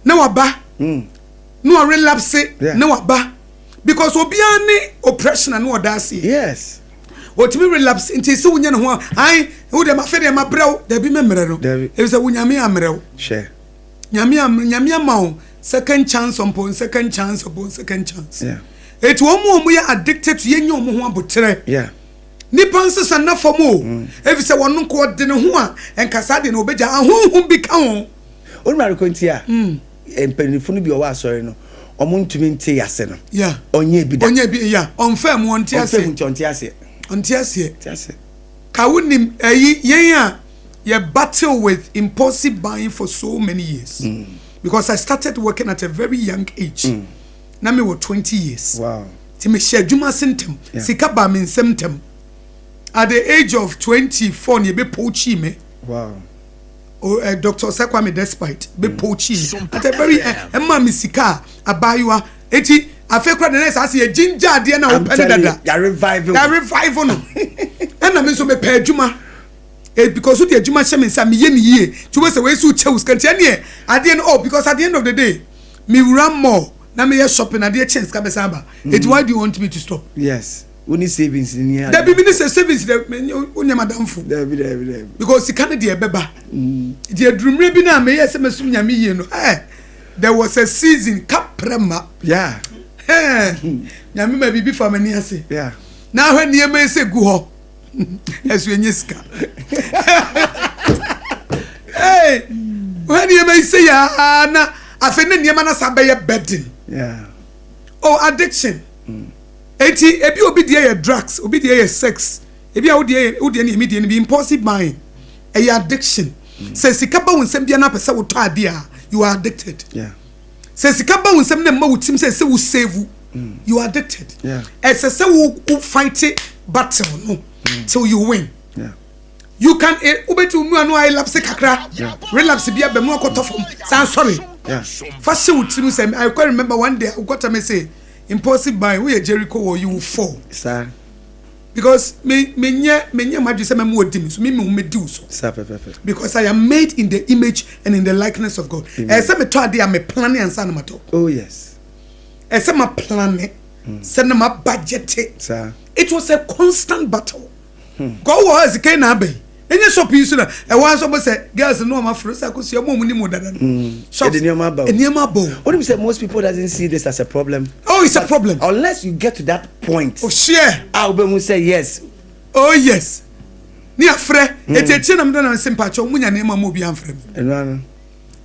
Na waba. Na wa relapse. Na waba. Because obiara ne oppression na ɔda aseɛ. Yes. Otumi relapse nti sɛ wonya ne ho a ae wo deɛ mafe deɛ mabrɛ wo dabi mɛmmerɛ no. Dabi. Ebi sɛ wo Nyame ammerɛ wo. Hwɛ. Nyame am Nyame ama wo second chance upon second chance upon second chance. Yeah. Eti wɔn mu a wɔn yɛ addicted to yɛnyɛ wɔn ho abotrɛ. Nipa nsesa nna fam o. Efi sɛ wɔn nko ɔde ne ho a nka saa deɛ na obegya ahonhom bi ka ho. Onua rekɔ nti a mpanyinfo no bi ɔwɔ asɔre no ɔmo ntumi nte yase no. Ɔnyɛ bi da. Ɔnyɛ bi ya. Ɔnfɛ mu ɔnte aseɛ. Ɔnfɛ mu nti ɔnte aseɛ. Ɔnte aseɛ. Ɔnte aseɛ. Ka wo nim ɛyi yɛn a yɛ battle with impulsive buying for so many years. Because I started working at a very young age. Na me wɔ 20 years. Wow. Nti mehyɛ adwuma ase ntɛm. Sika baa me nsam ntɛm. At the age of 24 na yɛbɛ poachii me. Wow. Oh, eh, Dr. Osei Kwame Despite bɛ poachii me. At a very, eh, ɛmaa me sika a abaayewa. Eti afei koraa de na ɛsɛ ase yɛ ginger adeɛ na wopɛ ne dada. Ya revive. Ya revive no. Ɛna me nso mepɛ adwuma. Eh, because wode adwuma hyɛ me nsa meyɛ ne yie. Nti wobɛ sɛ wei so kyɛ wo sika nti ɛneɛ adeɛ no oh because at the end of the day me wura mall na meyɛ shopping adeɛ kyɛn sika bɛsan aba. Eti why do you want me to stop? Yes. Wo ni savings ni ade. Dabi mi ni sɛ savings dɛ wo nyɛ madamfo. Dabi dabi dabi. Because sika no deɛ ɛbɛba. Nti aduru mmerɛ bi na meyɛ sɛ mɛsum Nyame yie no eh there was a season kaprɛ ma. Yeah. Eh Nyame ma biribi fa m'ani ase. Yeah. Na ahwɛ nneɛma yi sɛ gu hɔ. Ɛso ɛnyɛ sika. Hey, hwɛ nneɛma yi sɛ yaa na afei ne nneɛma no asa bɛyɛ burden. Yeah. Oh addiction. Mm. Enti ebi obi deɛ yɛ drugs, obi deɛ yɛ sex, ebi a wo deɛ yɛ wo deɛ ne yɛ me deɛ no bi impulsive buying. Ɛyɛ addiction. Mm. Sɛ sika ba wo nsam bia na apɛ sɛ wotɔ adeɛ a, you are addicted. Yeah. Sɛ sika ba wo nsam na ɛma wo tim sɛ sɛ wo save, mm. you are addicted. Yeah. Ɛsɛ sɛ wo wo fight battle no mm. till you win. Yeah. You can eh, wobɛti wo mua no a relapse kakra. Yeah. Relapse bi aba mu akɔtɔ fam. San sorry. Yeah. Fa hyɛ wo tirim sɛ I quite remember one day I got me say Impulsive buying, woyɛ Jericho wall, you will fall. Saa. Because me me nyɛ me nyɛ m'adwene sɛ mɛma odi me so, me me ho medi wo so. Saa pɛpɛpɛ. Because I am made in the image and in the likeness of God. Amen. Ɛsɛ me tɔ adeɛ a me plane ansa na ma tɔ. Oh yes. Ɛsɛ ma plane. Sɛ na ma budget. Saa. It was a constant battle. Kɔ wɔ hɔ a sika yi na aba yi. Enye shop yi so na ɛwɔ ara nso ɔbɔ sɛ girls no ɔmo afro sɛ akosua ɔmo a ɔmo nim wo dada no. Mm. Shops Yɛde nneɛma aba o. Nneɛma aba o. Wonim sɛ most people doesn't see this as a problem. Oh it's a problem. Unless you get to that point. Oh sure. A wobɛhu sɛ yes. Oh yes. Ne afrɛ. Eti akyire na meda na mese mpakyɛw munya nneɛma ma obi amfrɛ me. Ɛno ano.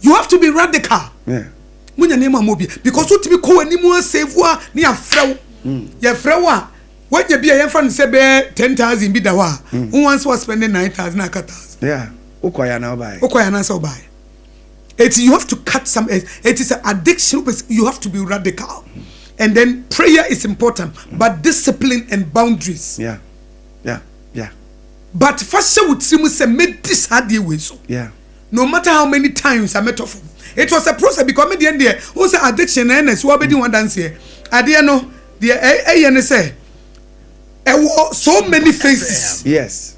You have to be radical. Yeah. Munya nneɛma ma obi because wotumi kɔ w'anim a save a ne afrɛ wo. Yɛfrɛ wo a Wanya bi a yɛmfa no sɛ bɛyɛ 10,000 bi da hɔ a, wo wansi wa spend 9,000 aka 1,000. Yeah. Wokɔ ya na wobae. Wokɔ ya na sɛ wobae. Eti you have to cut some eh, it is addiction you have to be radical. And then prayer is important, but discipline and boundaries. Yeah. Yeah. Yeah. But fa hyɛ wo tirim sɛ mɛdi saa adeɛ wei so. Yeah. No matter how many times a mɛtɔ fam. It was a process because me deɛ deɛ, wo sɛ addiction na ɛna si wabɛdi ho adanseɛ. Adeɛ no, Deɛ ɛyɛ ne sɛ ɛwɔ so many faces. Yes.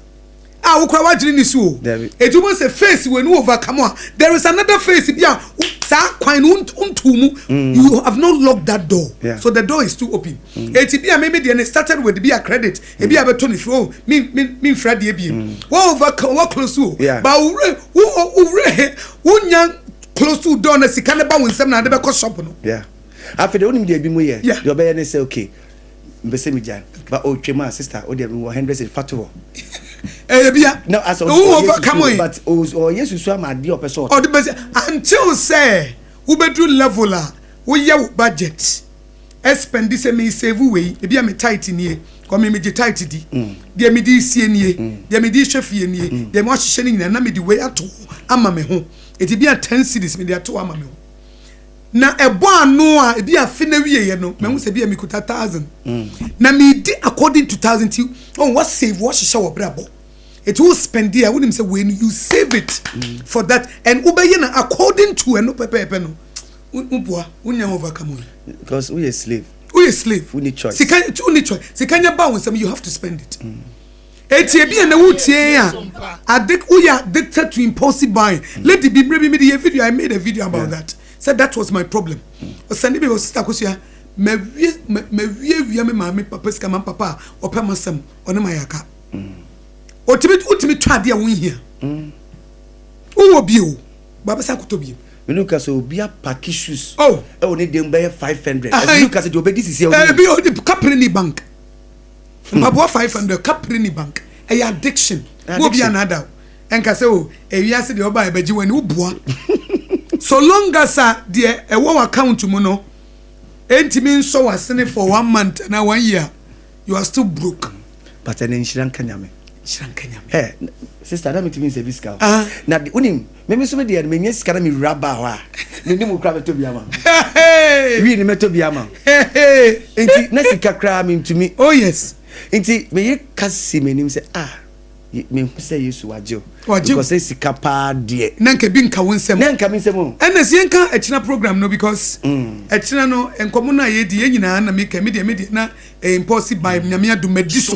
A wokura w'adwene ni so o. Dabi. Eti wobɛhu sɛ face wei no overcome a there is another face bi a saa kwan no ntuu mu. Mm. You have not locked that door. Yeah. So the door is still open. Mm. Eti bi a me me deɛ no started with bi a credit. Ebi a bɛtɔ ne firi o me me me nfira deɛ biem. Mm. Wọ́n overcome wọ́n close o. Yeah. But wúrẹ́ wúrẹ́ wúnya close to door na sika ne ba wo nsam na ade bɛkɔ shop no. Yeah. Afei deɛ wonim deɛ ebi mu yɛ Yeah. deɛ ɔbɛyɛ ne sɛ okay mpɛ sɛ megyae ba ɔtwam a sister wo deɛ mewɔ hundred cedi fa to hɔ Ɛyɛ bia. na asɛ Wo ɔyɛ overcome susu yi. but ɔyɛ susu ama adeɛ ɔpɛ sɛ ɔtɔ Ɔde bɛsi until sɛ wobɛduru level a woyɛ wo budget ɛspɛndi sɛ me save wei ebi a me tight nie kɔ me megye tight di deɛ mede sie nie deɛ mede hwɛ fie nie deɛ mewahyehyɛ no nyinaa na mede wei ato hɔ ama me ho eti bi a ten cedis mede ato hɔ ama me ho. Na ɛbɔ ano a ebi afe na wieɛ no mahu sɛ ebi a mekuta thousand na medi according to thousand ti oh what save what hyehyɛ wɔ brabɔ eti wo spend a wonim sɛ wei no you save it for that and wobɛyɛ no according to ɛno pɛpɛɛpɛ no woboa wonya overcome yi because woyɛ slave woyɛ slave wonni choice sika wonni choice sika nya ba wo nsam you have to spend it. Mm. Eti ebi a na wotie a addict woyɛ addicted to impulsive buying. Lady bi mmerɛ bi mede yɛ video I made a video about that. Sɛ that was my problem. Ɔsɛnde me sister Akosua mawie mawie wia me maame papa sika ma papa a ɔpɛ m'asɛm ɔne ma yɛaka. Otumi wotumi tɔ adeɛ a wonhia. Wowɔ bi o babɛsa akɔtɔ bi. Me nu ka sɛ obi apaki shoes. Oh. Ɛwɔ ne dan mu bɛyɛ 500. Ɛsɛ nu ka sɛ deɛ ɔbɛdi sisi a ɔdi. Ebi ɔdi kapre ni bank. Mpaboa 500 kapre ni bank. Ɛyɛ addiction. Mo obi anada o. Ɛnka sɛ o ewiase deɛ ɔba ɛbɛgye w'ani woboa. So long as a deɛ ɛwɔ w'account mu no ɛntumi nsɔ w'asene for one month anaa one year you are still broke. But ɛnɛ nhyira nka Nyame. Nhyira nka Nyame. Hey, sister na metumi nsɛ bi sika o. Ah. Na wonim me me so me deɛ no menya sika na mewura baa hɔ a menim wo kora bɛtɔ bi ama. Wii no mɛtɔ bi ama wo. Nti na sika koraa mentumi. Oh yes. Nti me yere ka si m'anim sɛ ah mehu sɛ Yesu wagye wo. Wagye wo. Because sɛ sika paa deɛ. Na nka bi nka wo nsam. Na nka me nsam o. Ɛna sɛ yɛnka ɛkyena program no because ɛkyena no nkɔmɔ no a yɛdi yɛn nyinaa na meka me deɛ me deɛ na ɛyɛ impulsive buy Nyame adom madi so.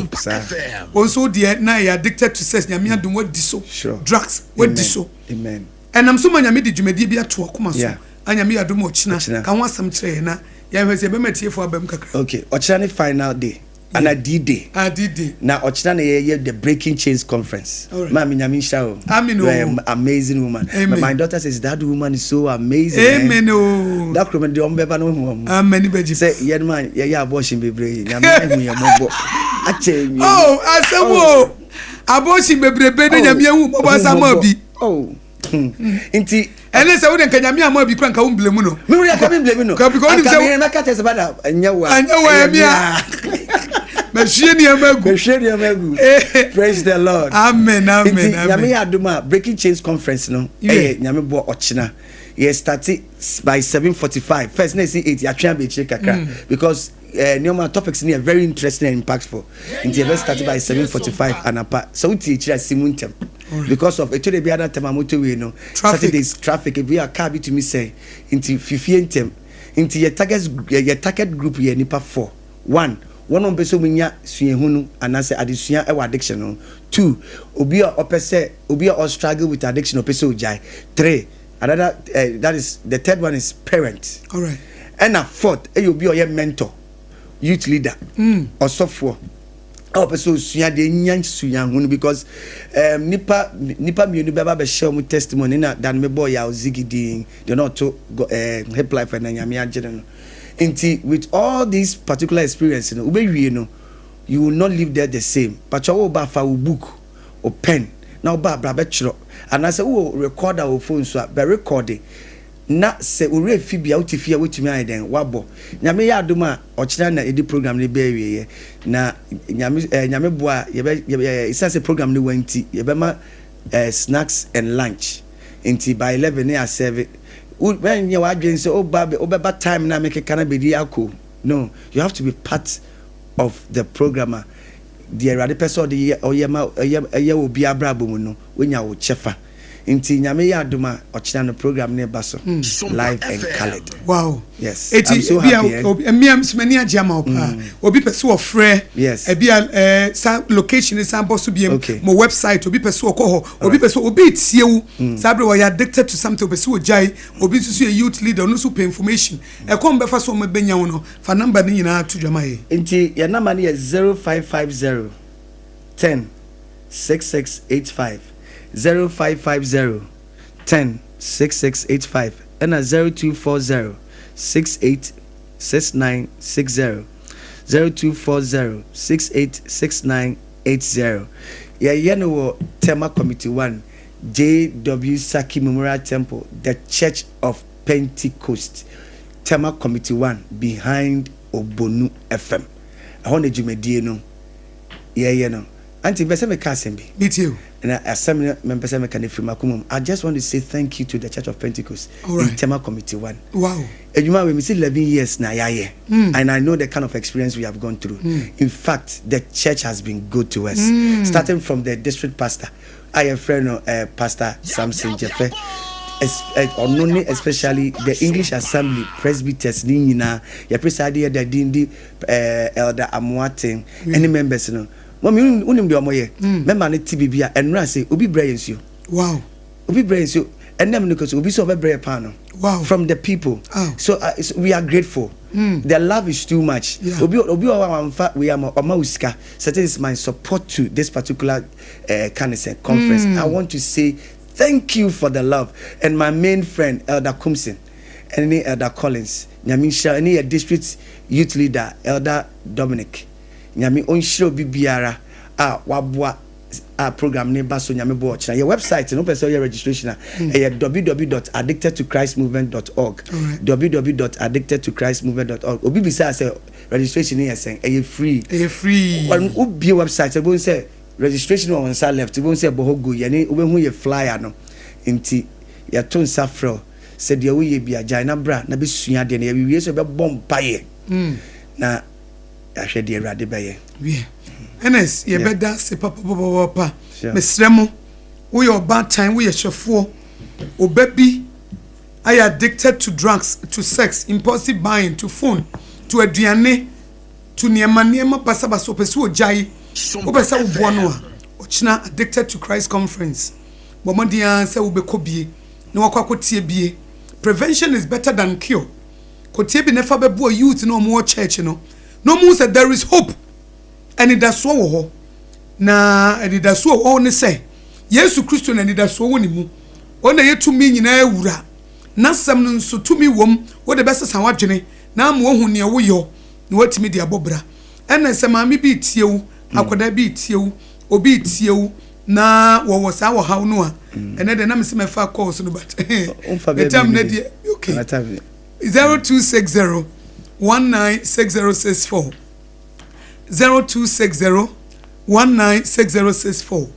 Wo nso wo deɛ na ɛyɛ addicted to sex Nyame adom wadi so. Drugs wadi so. Amen. Ɛnam so ma Nyame de dwumadie bi ato w'akoma so a Nyame yɛ adom a ɔkyena ka ho asɛm kyerɛ yɛn na yɛnhwɛ sɛ yɛbɛma atiefoɔ aba mu kakra. Ok, ɔkyena ne final day ana D-day. Ah, D-day. Na ɔkyena na yɛyɛ the breaking chains conference. Alright. Maame Nyame nhyira wo. Amen You are an oo. amazing woman. Amen. My daughter says that woman is so amazing eh. Amen oo. Da koro mede wɔn bɛba na woahu wɔn. Ah, m'ani bɛgye. Sɛ yɛnom a yɛyɛ abortion bebree yi, Nyame ahu yɛn mmɔbɔ. Akyɛ yɛn mmienu. Oh, asɛm Oh. oo. Abortion bebrebe na Oh, Nyame ahu mmɔbɔ asa ama mmɔbɔ. bi. Oh. Nti. Ɛne sɛ wode nka Nyame ama bi kora nka wo mblemu no. Me wura nka me mblemu no. Ka because Anka me mɛka kyerɛ sɛ bada ɛnyɛ wo a. Ɛnyɛ wo a ɛmi a. Mɛhwie nneɛma agu. Mɛhwie nneɛma agu. Praise the Lord. Amen amen Nti amen. Nyame yɛ adom a Breaking Chains conference no ɛyɛ Nyame boɔ ɔkyena. Yɛ starte by 7:45. First na ɛsi 8 yɛatwe aba akyire kakra because eh, nneɛma topics no yɛ very interesting and impactful nti yɛbɛ start by 7:45 anapa sɛ wotie akyiri a si mu ntɛm because of ɛtɔ da bi ana tɛm a motorway no Saturdays traffic ebi a car bi tumi sɛe nti fifie ntɛm nti yɛ target yɛ target group yɛ nipa four one wɔn a wɔpɛ sɛ wɔnya suahunu anaasɛ adesua wɔ addiction ho two obi a ɔpɛ sɛ obi a ɔstruggle with addiction ɔpɛ sɛ ogyae three Another eh, that is the third one is parent. Alright. Ɛna fourth ɛyɛ obi a ɔyɛ mentor, youth leader, ɔsɔfoɔ a ɔpɛ sɛ osua deɛ nya suahunu because um, nipa nipa mmienu bɛba bɛhyɛ wɔn testimony na dan me bɔɔ yaw zigi din deɛ na ɔto eh, hip life na nyame agye no no nti with all these particular experience no wobɛwie no you will not leave there the same patwa wo ba fa wo book wo pen na wo ba a bra bɛtwerɛ anaasɛ wowɔ recorder wɔ phone so a bɛ recorde na sɛ wo werɛ fi bi a wote fie a woatumi ayɛ dɛn woabɔ. Nyame yɛ adom a ɔkyena na yɛde program no bɛ awieɛ na Nyame eh, Nyame boa a yɛbɛ yɛ ɛsiane sɛ program no wa nti yɛbɛma eh, snacks and lunch nti by 11 ne yɛasɛve. Wo mɛnyɛ w'adwene sɛ woba wobɛba time no a mekeka no abɛdi akɔ no you have to be part of the program a deɛ Awurade pɛ sɛ ɔde yɛ ɔyɛ ma ɔyɛ ɛyɛ wɔ obiara abrabɔ mu no, woanya wo kyɛfa. Nti Nyame yɛ adom a, ɔkyena no program no reba so live and coloured. Wow. Yes, Eti I'm so ebi a happy eh. obi mmea nso m'ani agye ama wo paa. Obi pɛ sɛ ɔfrɛ. Yes. Ebi a ɛɛ sa location san bɔ so biem. Okay. Mo website obi pɛ sɛ ɔkɔ hɔ. Obi pɛ sɛ obi tie wo. Saa bere ɔyɛ addicted to something ɔpɛ sɛ ɔgyae. Obi nso so yɛ youth leader ɔno nso pɛ information. Ɛkɔm bɛfa so ɔmo bɛnya wo no. Fa number no nyinaa to dwa ma yɛn. Nti yɛn number no yɛ 0550 10 6685, 0550 10 6685 ɛna 0240 68 6960, 0240 68 6980. Yɛyɛ no wɔ Tema Committee 1, JW Saki Memorial Temple, The Church of Pentecost. Tema Committee One behind Obonu FM. Ɛhɔ na dwumadie no yɛyɛ no. Auntie, mepɛ sɛ meka asɛm bi. Metie o. Na asɛm no mempɛ sɛ meka no ɛfiri m'akoma mu. I just want to say thank you to the Church of Pentecost Alright. in Tema Committee One. Wow. Adwuma wei mesi 11 years na yɛayɛ. And I know the kind of experience we have gone through. In fact, the church has been good to us. Starting from the district pastor a yɛfrɛ no eh, Pastor Samson Gyefɛ, es, eh, ɔno ne especially the English Assembly presbyters ne nyinaa, yɛpere saa de yɛda din di eh, Elder Amoaten ɛne members no. Mɔmi, wonim deɛ ɔmɔyɛ? Mɛma no te biribi a ɛnora sɛ obi brɛ yɛ nsuo. Wow. Obi brɛ yɛ nsuo. Ɛnam no kɔ so obi sɛ ɔbɛbrɛ yɛ paano. Wow. From the people. Oh. So we are grateful. The love is too much. Yeah. Obi obi wɔ hɔ a wamfa wei ama ɔma wo sika. Certain is my support to this particular uh, kind of conference. I want to say thank you for the love and my main friend Elder Kumsin ɛne Elder Collins. Nyame nhyira ɛne yɛ district youth leader Elder Dominic. Nyame ɔnhyira obi biara a waboa a program ne ba so Nyame boa ɔkyena. Yɛ website no wopɛ sɛ ɔyɛ registration a ɛyɛ www.addictedtochristmovement.org www.addictedtochristmovement.org. Obi bisaa sɛ registration no yɛ sɛn? Ɛyɛ free. Ɛyɛ free. Wobie website wobɛhu sɛ registration wɔ wo nsa left, wobɛhu sɛ ɛbɔ hɔ go yɛne wobɛhu yɛ flyer no. Nti yɛto nsa frɛ wo. Sɛ deɛ woyɛ bia, gyae na bra na bɛsua adeɛ na yɛwie nso yɛbɛbɔ mpaeɛ na yɛahwɛ deɛ Awurade bɛyɛ. Wiɛ, Ernest, yɛbɛda ase papapapapa. Mesrɛ mo, woyɛ ɔbaatan, woyɛ hwɛfoɔ, ɔba bi ayɛ addicted to drugs, to sex, impulsive buying, to phone, to aduane, to nneɛma nneɛma basabasa, ɔpɛ sɛ ɔgyae, wopɛ sɛ woboa no a, ɔkyena Addicted to Christ Conference, bɔ mmɔden ara sɛ wobɛkɔ bie na wakɔ akɔtie bie. Prevention is better than cure. Kɔtie bi na fa bɛboa youth no a wɔwɔ church no na wɔhu sɛ there is hope, anidasoɔ wɔ hɔ. Na anidasoɔ a ɛwɔ hɔ ne sɛ Yesu Kristo na anidasoɔ wɔ ne mu. Ɔno na ɛyɛ tumi nyinaa wura. N'asɛm no nso tumi wom, wode bɛsesa w'adwene na ama woahu nea woyɔ na woatumi de abɔ bra. Ɛna sɛ maame bi retie wo, akwadaa bi retie wo, obi retie wo na wɔwɔ saa ɔhaw no a, ɛnɛ deɛ na mese mɛfa calls no but me time no deɛ okay. 0260 196064 0260 196064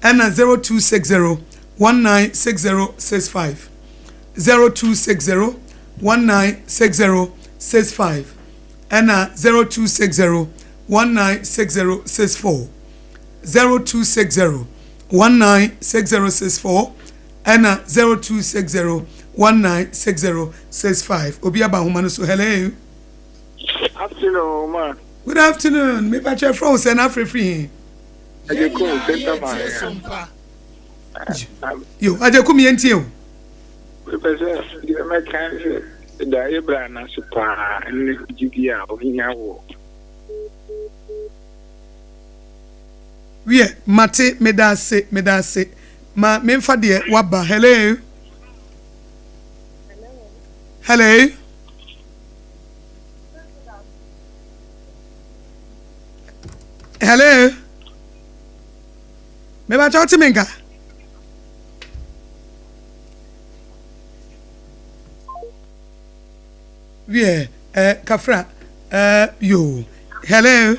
ɛna 0260 196065 0260 196065 ɛna 0260 196064 0260 196064 ɛna 0260 196065 obi aba ahoma no so hello. Afternoon ma. Good afternoon me pakyɛ frɛ wo sɛ na afrɛ firi he. Agyekum center man. Yo Agyekum yɛntie o. Mepɛ sɛ deɛ mɛka ne sɛ da Abraham ase paa ne gyidi a ɔnya wɔ. Wiɛ, mate, meda ase, meda ase. Ma memfa deɛ waba. Hello? Hello? Hello? Mebakyɛ wote me nka? Wiɛ, eh, kafra, eh, yo. Hello?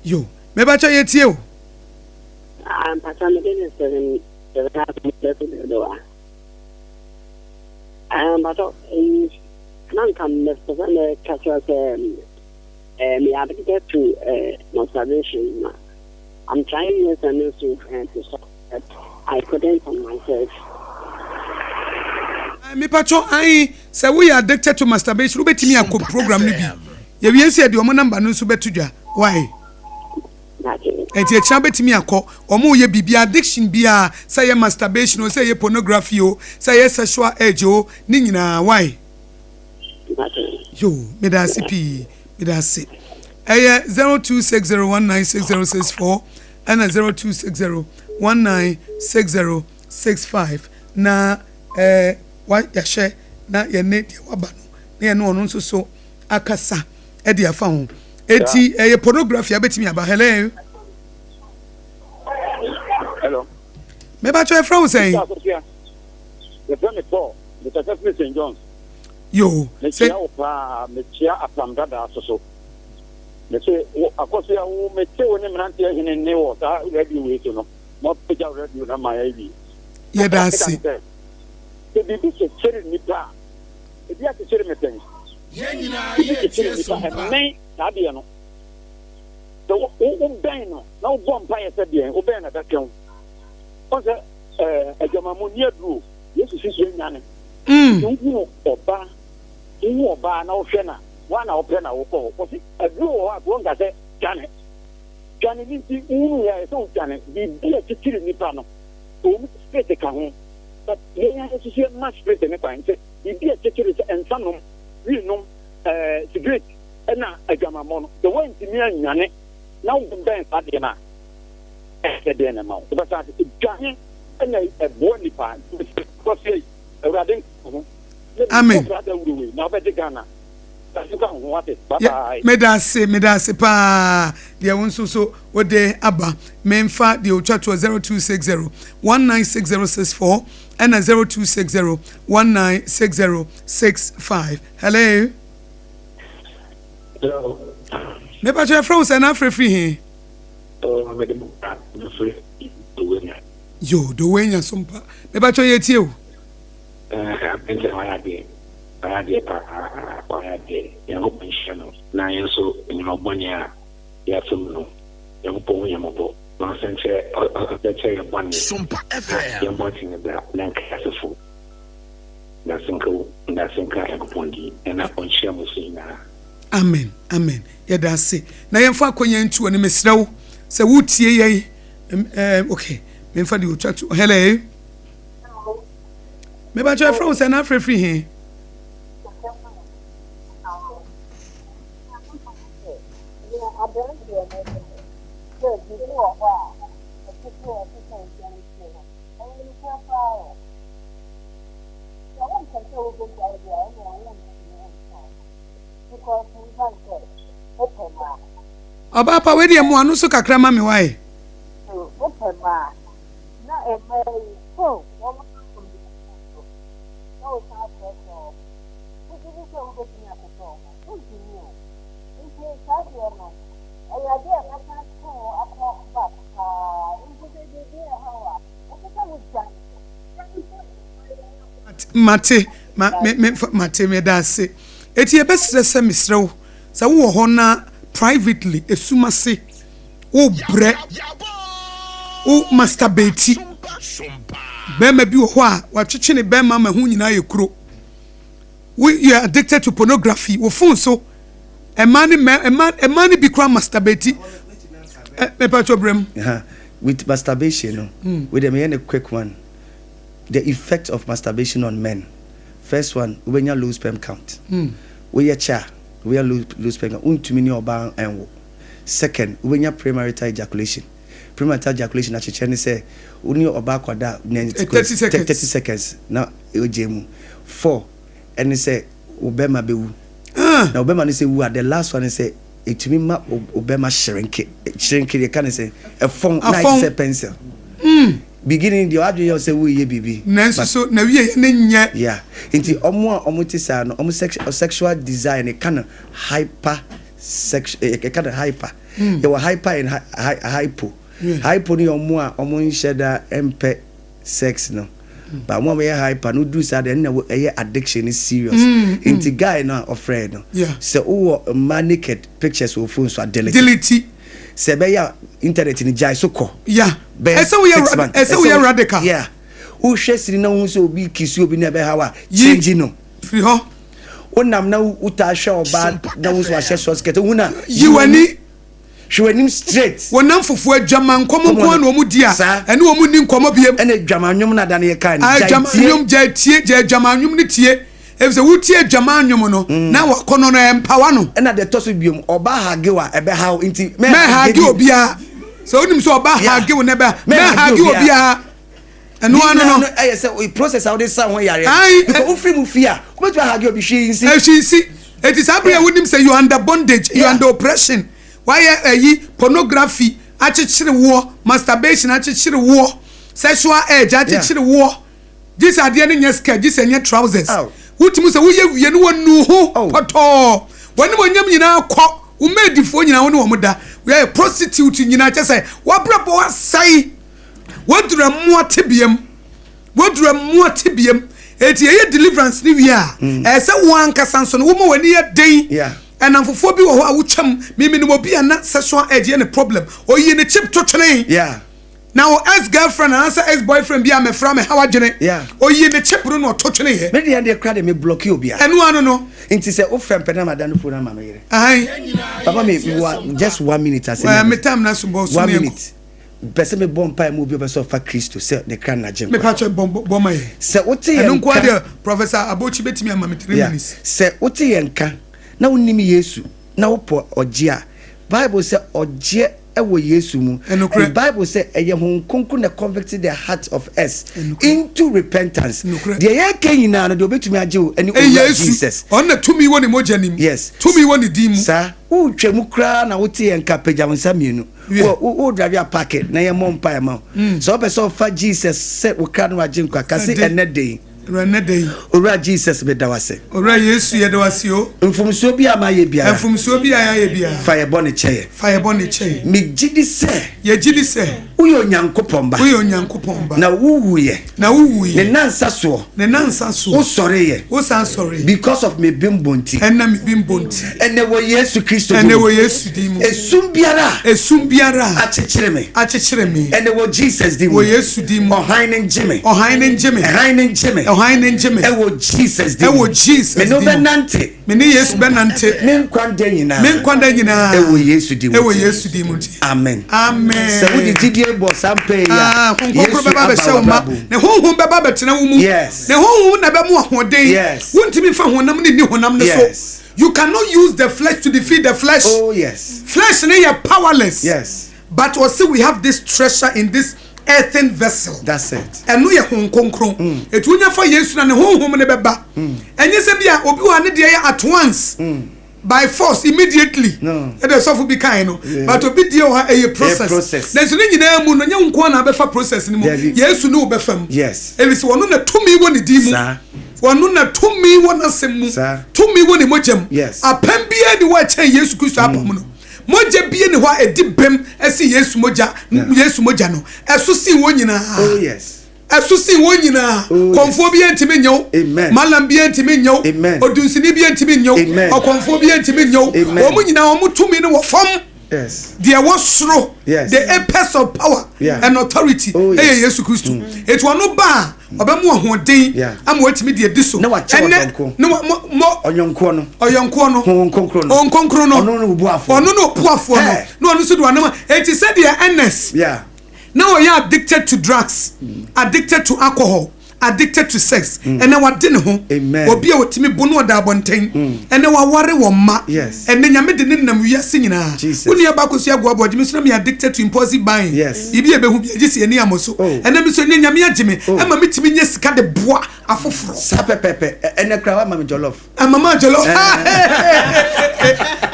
Yo, mebakyɛ yɛtie o. Na nka mepɛ sɛ mɛka kyerɛ sɛ me addicted to masturbation na I'm trying ways and means to to stop but I couldn't on myself. Mepatwɔ ae sɛ woyɛ addicted to masturbation wobɛtumi akɔ program no bi yɛwie nso yɛde ɔmo number no nso bɛto dwa why ɛnti akyina wobɛtumi akɔ ɔmo yɛ biribi addiction biara sɛ yɛ masturbation o sɛ yɛ pornography o sɛ yɛ sexual urge o ne nyinaa why Yo, meda ase pii, meda ase. Ɛyɛ 0260196064 ɛna 0260196065 na ɛɛ wa yɛahyɛ na yɛne deɛ waba no na yɛne ɔno nso so akasa ɛde afa ho. Eti ɛyɛ pornography abɛtumi aba. Hello. Hello. Mebatwa ɛfrɛ wo sɛn? Yɛfrɛ me Paul. Mekasa firi St. John's. Yoo, sɛ. Mekyia wo paa, mekyia Apam Dadaa so so. Mese wo, Akosua, wo mete wo ne mmeranteɛ hene nne wɔ saa radio wei so no, moapagya radio no ama awie. Yɛda ase. Sɛ, sɛ biribi kyekyere nnipa a, ebi akyekyere me pɛn. Biribi kyekyere nnipa, ɛmmɛn saa adeɛ no. Sɛ wo, wobɛn no na wobɔ mpaeɛ sɛ deɛn, wobɛn no ɛbɛtwe wo. Wɔn sɛ, ɛɛ, adwamammɔ nni aduro. Yesu si so anyane. Nti wohu ɔba, wohu ɔbaa na wohwɛ na woa na wopɛ na wokɔ hɔ. Wɔsi aduro wɔ hɔ a wɔnka sɛ dwane. Dwane ne nti wohunu yɛ a ɛsɛ wodwane. Biribi a ɛkyekyere nipa no, ɛwɔ mu spirit ka ho. But yɛn ara nso so yɛma spirit ne kwan sɛ biribi a ɛkyekyere sɛ nsa nom, wii nom, ɛɛ cigarette ɛna adwamammɔ no. Sɛ woantumi annwane na wobɛn saa deɛ no a, ɛsɛ deɛ na ɛma wo. Wobɛsan ase dwane. ɛna ɛboa nipa nti awurade nka ho amen na wobɛgye Ghana bye meda ase meda ase paa deɛ wo nso so wode aba memfa deɛ otwa toɔ 0260 196064 ɛna 0260 196065 hello hello mepatwa ɛfrɛ wo sɛ na afrɛ firi he oh, mede mo Yo, do wei nya so mpa. Mebatwɛ yɛ tie o. Eh, aberanteɛ no wayɛ adeɛ, wayɛ adeɛ paa, wayɛ adeɛ. Nyankopɔn nhyira no. Na yɛn nso nneɛma bɔne a yɛafa mu no, Nyankopɔn hu yɛn mmɔbɔ na ɔnsan nkyerɛ, ɔnkyerɛkyerɛ yɛn bɔne na yɛmmɔ ntene bra na nka asefo. Ndase nka wo, ndase nka Nyankopɔn din na ɔnhyira mo nso nyinaa. Amen amen yɛda ase na yɛmfa akonya ntu w'ani mesrɛ wo sɛ wotie yɛn eh, ok memfa deɛ ɔtwa to hello mebakyɛ ɛfrɛ wo sɛ na afrɛ firi he Ɔbaa pa wei deɛ mo ano so kakra ma me wae. Mate, ma me me mate meda ase. Eti yɛbɛsrɛ sɛ mesrɛ wo sɛ wowɔ hɔ na privately esum ase wo brɛ wo masturbate bɛrima bi wɔ hɔ a watwetwe ne bɛrima ma ho nyinaa yɛ kuro wo yɛ addicted to pornography wo phone so ɛmaa ne mmaa ɛmaa ne bi kora masturbate ɛ mepatwa brɛ mu. With masturbation no, mm. with the meyɛ ne quick one the effect of masturbation on men first one wobɛnya low sperm count mm. Woyɛ kyɛ a wobɛnya low, low sperm count wontumi ne ɔbaa ɛnwo. Second, wobɛnya premarital ejaculation. Premarital ejaculation akyekyerɛ ne sɛ wo ne ɔbaa kɔda a 30 seconds na ogye mu. Four ɛne sɛ wo bɛma bɛwu. Ah. Na wo bɛma no sɛ wu a, the last one ne sɛ ɛtumi ma wo bɛma hyerɛnke. Hyerɛnke deɛ ka ne sɛ ɛfɔn na ayɛ te sɛ pencil. Mm. Beginning deɛ wadwene yɛ sɛ woreyɛ biribi. Nanso so na wie yɛ ne nyɛ. Yeah. Nti ɔmo a ɔmo te saa no, ɔmo sexual desire no yɛka no hyper sex, yɛka no hyper. Yɛwɔ hyper and hypo. Hypo no yɛ ɔmo a ɔmo nhyɛ da mpɛ sex no. But ɔmo a ɔmo yɛ hyper no woduru saa deɛ ɛno na ɛyɛ addiction no serious. Nti guy no a ɔfrɛɛ no, sɛ wowɔ mmaa naked pictures wɔ phone so a delete. Delete. Sɛ ɛbɛyɛ a internet no gyae so kɔ. Yeah. Bɛyɛ Ɛsɛ woyɛ six months. ɛsɛ woyɛ radical. Yeah. Wohwɛ sini na wohu sɛ obi kisi obi na ɛbɛhaw a, change no. Firi hɔ. Wonam na wotaa hwɛ ɔbaa na wohu sɛ wahyɛ short skirt, wohu na yi w'ani. Hwɛ w'anim straight. Wo nnamfofoɔ adwaman nkɔmmɔ nko ara na wɔn di a, ɛne wɔn nni nkɔmmɔ biem. Ɛna adwaman nnwom no ada no yɛkae no, gyae tie. Adwaman nnwom, gyae tie, gyae adwaman nnwom no tie. Efisɛ wotie adwaman nnwom no, na w'akɔnnɔ no, ɛmpawa no. Ɛna deɛ ɛtɔ so biom, ɔba hage wo a, ɛbɛha wo, nti mɛhage obiara. Sɛ wonim sɛ ɔba hage wo na ɛbɛ, mɛhage obiara. Ɛno ano no. Ɛyɛ sɛ process a wode sa ho yareɛ no. Because wofiri mu fie a, wobɛtumi ahage obi, hwee nsi. Hwee nsi. Eti saa bere a wonim sɛ you are under bondage, you are under oppression, wayɛ ayi, pornography akyekyere woɔ, masturbation akyekyere woɔ, sexual urge akyekyere woɔ. Gye sɛ adeɛ no nyɛ skirt, gye sɛ ɛnyɛ trousers. Wotumi sɛ woyɛ wie no wɔnu ho pɔtɔɔ. W'animuonyam nyinaa kɔ, wo maidfoɔ nyinaa wo ne wɔn da. Woyɛ prostitute nyinaa kyɛ sɛ w'abrabɔ asɛe. W'aduru mmoa tebeam. W'aduru mmoa tebeam. Eti yɛyɛ deliverance no wie a, ɛyɛ sɛ wo ankasa nso no woma w'ani yɛ den. Ɛnamfofoɔ bi wɔ hɔ a wotwam. Me menim obi a na sexual urge yɛ ne problem. Ɔyii ne chip to twenee. Na wo ex girlfriend anaasɛ ex boyfriend bi a mɛfra me ha w'adwene. Ɔyii ne chip no na ɔto tweneeɛ. Me deɛ deɛ kora deɛ me blocki obiara. Ɛno ano no. Nti sɛ wo frɛ mpɛ na ma da no phone ama me yere. Ahan. Papa me wa just one minute ase. Ɛɛ me time na so bɔ so One ne yɛnkɔ. minute. Mpɛ sɛ me bɔ mpaeɛ ma obi a ɔpɛ sɛ ɔfa Kristo sɛ ne kra na gye Me nkwa. pa kyɛ bɔ bɔ ma yɛ. Sɛ wote yɛn Ɛno nko ara nka. deɛ Professor Abochi bɛtumi ama me three Yeah. minutes. Sɛ wote yɛn nka na wonnim Yesu na wopɔ ɔgyeɛ a, Bible sɛ ɔgyeɛ wɔ Yesu mu. Ɛnokorɛ. And Bible sɛ ɛyɛ Honhom Kronkron na convict the heart of us Ɛnokorɛ. into repentance. Nokorɛ. Deɛ yɛreka nyinaa no, deɛ ɔbɛtumi agye wo ɛne Ɛyɛ Owura Yesu. Jesus. Ɔno na tumi wɔ ne mogya nim. Yes. Tumi wɔ ne din mu. Saa. Woretwa mu koraa na wote yɛn nka, pagya wo nsa mmienu. Wiɛ. Wo, wo, wo drive a park na yɛmmɔ mpaeɛ ma wo. Sɛ wopɛ sɛ ɔfa Jesus sɛ wo kra ne w'agyenkwa, ka se Ɛde. ɛnnɛ da yi. Owura nnɛ da yi. Owura Jesus meda wo ase. Owura Yesu yɛda wo ase o. Mfomsoɔ biara a mayɛ biara. Mfomsoɔ biara a yɛayɛ biara. Fa yɛn bɔne kyɛ yɛn. Fa yɛn bɔne kyɛ yɛn. Megye di sɛ. Yɛgye di sɛ. Woyɛ Onyankopɔn ba. Woyɛ Onyankopɔn ba. Na wowuiɛ. Na wowuiɛ. Ne nnansa soɔ. Ne nnansa soɔ. Wosɔreeɛ. Wosan sɔreeɛ. Because of me bembɔ nti. Ɛnam me bembɔ nti. Ɛnnɛ wɔ Yesu Kristo din mu. Ɛnnɛ wɔ Yesu din mu. Esum biara. Esum biara. Akyekyere me. Akyekyere me. Ɛnnɛ wɔ Jesus din mu. Wɔ Yesu din mu. Ɔhan no ngye me. Ɔhan no ngye me. Hann no ngye me. Ɔhan no ngye me. Ɛwɔ Jesus din mu. Ɛwɔ Jesus din Me mu. ne wo bɛnante. Me ne Yesu bɛnante. Me nkwa nda nyinaa. Me nkwa nda nyinaa. Ɛwɔ Yesu din mu. Ɛwɔ Yesu din mu nti. Amen. Amen. Sɛ wode gyidie bɔ saa mpaeɛ yi a, ah, Honhom Yesu bɛba aba abɛhyɛ wo ma. w'abrabɔ mu. Ne honhom bɛba abɛtena wo mu. Yes. Ne honhom na ɛbɛmo ahoɔden. Yes. Wontumi mfa honam no nni honam no so. Yes. You cannot use the flesh to defeat the flesh. Oh yes. Flesh no yɛ powerless. Yes. But ɔse we have this treasure in this earthen vessel. That's it. Ɛno yɛ Honhom Kronkron. Eti wonya fa Yesu na ne Honhom no bɛba. Ɛnyɛ sɛ bi a obi wɔ ha ne deɛ yɛ at once. By force immediately. No. Ɛde sɔfo bi kae no. Yeah. But obi deɛ wɔ ha ɛyɛ process. process. Nanso ne nyinaa mu no nyɛ wo nko ara na abɛfa process no mu. Dabi. Yesu ne wo bɛfa mu. Yes. Efisɛ ɔno na tumi wɔ ne din mu. Saa. Ɔno na tumi wɔ n'asɛm mu. Saa. Tumi wɔ ne mogya mu. Yes. Apam biara ni hɔ a ɛkyɛn Yesu Kristo apam no. Mogya bia ni hɔ a ɛdi bem ɛsen Yesu mogya, Yesu mogya no. Ɛso sen wɔn nyinaa. Oh yes. Ɛso sen wɔn nyinaa. Oh, yes. Kɔmfoɔ biara ntumi nyɛ wo. Amen. Malam biara ntumi nyɛ wo. Amen. Odunsini biara ntumi nyɛ wo. Amen. Ɔkɔmfoɔ biara ntumi nyɛ wo. Amen. Wɔn nyinaa wɔn tumi no wɔ fam. Yes. Deɛ ɛwɔ soro, Yes. the apex of power Yeah. and authority Oh, yes. ɛyɛ Yesu Kristo. Eti ɔno ba a, ɔbɛmo ahoɔden Yeah. ama watumi de adi so. Na wakyɛ Ɛnɛ, ɔdɔnko. ne wa, mo, mo, Ɔyɔnkoɔ no. ɔyɔnkoɔ no. Honhom Kronkron no. Honhom Kronkron no. Ɔno ne obuafoɔ. Ɔno ne obuafoɔ no. Hey. Na ɔno nso de wanam. Eti sɛdeɛ Ernest Yeah. na ɔyɛ addicted to drugs, addicted to alcohol, addicted to sex. Ɛnɛ wade ne ho. Amen. Obi a otumi bo no ɔda abɔnten. Ɛnɛ waware wɔn mma. Yes. Ɛnɛ Nyame de ne nam wiase nyinaa. Jesus. Wo nua baako so agoa boɔ gye me so na me addicted to impulsive buying. Yes. Biribi a ɛbɛhu bi agye sɛ yɛni amɔ so. Oh. Ɛnɛ me nso ɛnɛ Nyame agye me Oh. ɛma metumi nya sika de boa afoforɔ. Saa pɛpɛɛpɛ. Ɛnɛ koraa woama me jollof. Mama jollof.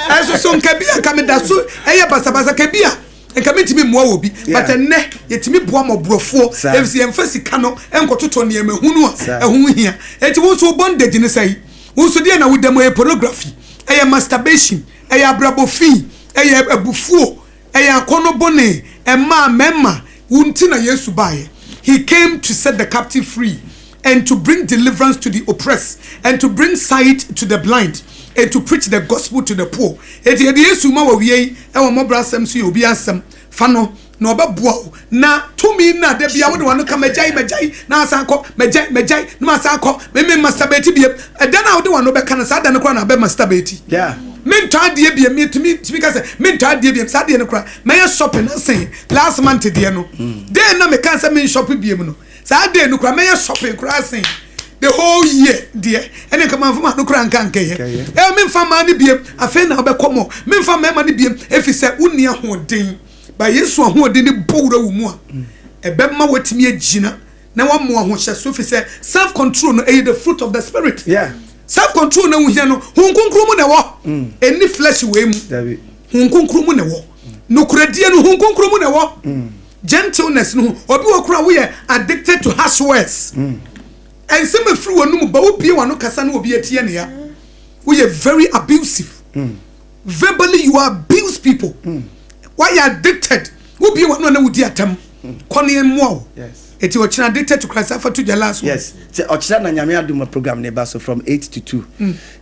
Ɛnso so nka bi a nka meda so ɛyɛ basabasa ka bi a nka mentumi mmoa wɔ bi but ɛnnɛ yɛtumi boa mmɔborɔfoɔ ɛfisɛ yɛmfa sika no nkɔtotɔ nneɛma hunu a ɛho hia. Enti wo nso wo bondage ne sɛn? Wo nso deɛ na woda mu? Ɛyɛ pornography, ɛyɛ masturbation, ɛyɛ abrabɔ fi, ɛyɛ abufuo, ɛyɛ akɔnnɔ bɔne, mmaa, mmarima, wo nti na Yesu baeɛ. He came to set the captive free and to bring deliverance to the oppressed and to bring sight to the blind and to preach the gospel to the poor. Enti yɛde Yesu ma wɔ awia yi wɔ mmɔborɔ asɛm so yɛ obi asɛm. Fa no na ɔbɛboa wo na tumi no a da biara wode w'ano ka magyae magyae na asan akɔ magyae magyae na masan akɔ me me masturbate biem. Ɛda no a wode w'ano bɛka no saa da no koraa na abɛ masturbate. Yeah. Mentɔ adeɛ biem metumi tumi ka sɛ mentɔ adeɛ biem saa adeɛ no koraa mɛyɛ shopping asen last month deɛ no. Dɛn na meka sɛ men shop biem no. Saa day no koraa mɛyɛ shopping koraa sen the whole year deɛ ɛne nka manfa m'ano koraa nka nkɛyɛ ɛɛ memfa mmaa no biem afei na wobɛkɔ mɔ memfa mmarima no biem ɛfiri sɛ wonni ahoɔden ba Yesu ahoɔden no bɔ wura wo mu a ɛbɛma watumi agyina na wama ahohyɛso ɛfiri sɛ self control no ɛyɛ the fruit of the spirit yeah. Self control na wohia no Honhom Kronkron mu na ɛwɔ ɛnni flesh wei mu Honhom Kronkron mu na ɛwɔ nokorɛdie no Honhom Kronkron mu na ɛwɔ gentleness no ho obi wɔ koraa woyɛ addicted to harsh words nsɛm afiri w'anum ba wobie w'ano kasa na obi atie ne ya woyɛ very abusive verbally you abuse people woayɛ addicted wobie w'ano na wodi atam kɔ ne mmoa wo eti ɔkyena addicted to Christ afa to gya last one. Yes sɛ ɔkyena na Nyame adom program no ba so from 8 to 2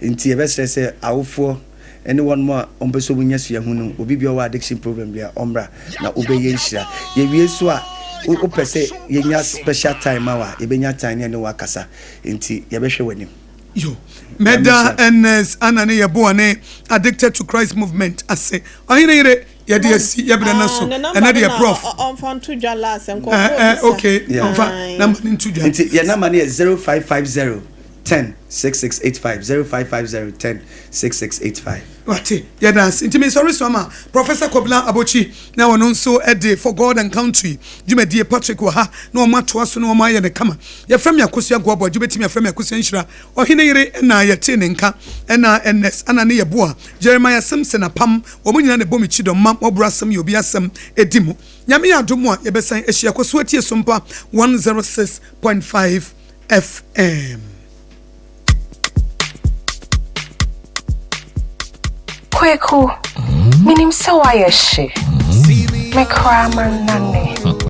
nti yɛbɛsrɛ sɛ awofoɔ ne wɔnom a wɔmpɛ sɛ wɔnya suahu no, obi biara ɔwɔ addiction problem biara ɔmmra na wobɛyɛ nhyira. Yɛwie nso a, wopɛ sɛ yɛnya special time ma wo a, yɛbɛnya time ne yɛne wo akasa, nti yɛbɛhwɛ w'anim. Yo, Nyame mɛda nhyira wo. Ernest Anna ne Yeboah ne Addicted to Christ Movement ase. Ɔhene yere, yɛde asi yɛ berɛ no so. Ne number Ɛnɛ no deɛ na Prof. ɔmfa nto dwa last, Eh, nkurɔfoɔ eh, bisa. okay, Yeah. ɔmfa Aye. number no nto dwa. Nti yɛn number no yɛ 0550 10 6685, 0550 10 6685. Wate, yɛda ase. Nti mesɔre so ama Professor Kobla Abotsi na ɔno nso de For God and Country dwumadie, Patrick wɔ ha na wɔn atoa so na wɔn ayɛ no kama. Yɛfrɛ me Akosua Goaboagye, wobɛtumi afrɛ me Akosua Nhyira. Ɔhene yere na yɛtee ne nka, ɛna Ernest Anna ne Yeboah, Jeremiah Simpson Apam, wɔn nyinaa na ɛbɔ me kyidɔm ma wɔboro asɛm yɛ obi asɛm di mu. Nyame yɛ adom a yɛbɛsan ahyia. Kɔ so tie Sompa 106.5 FM. Kweku, minim sɛ woayɛ hye. Me koraa mannane.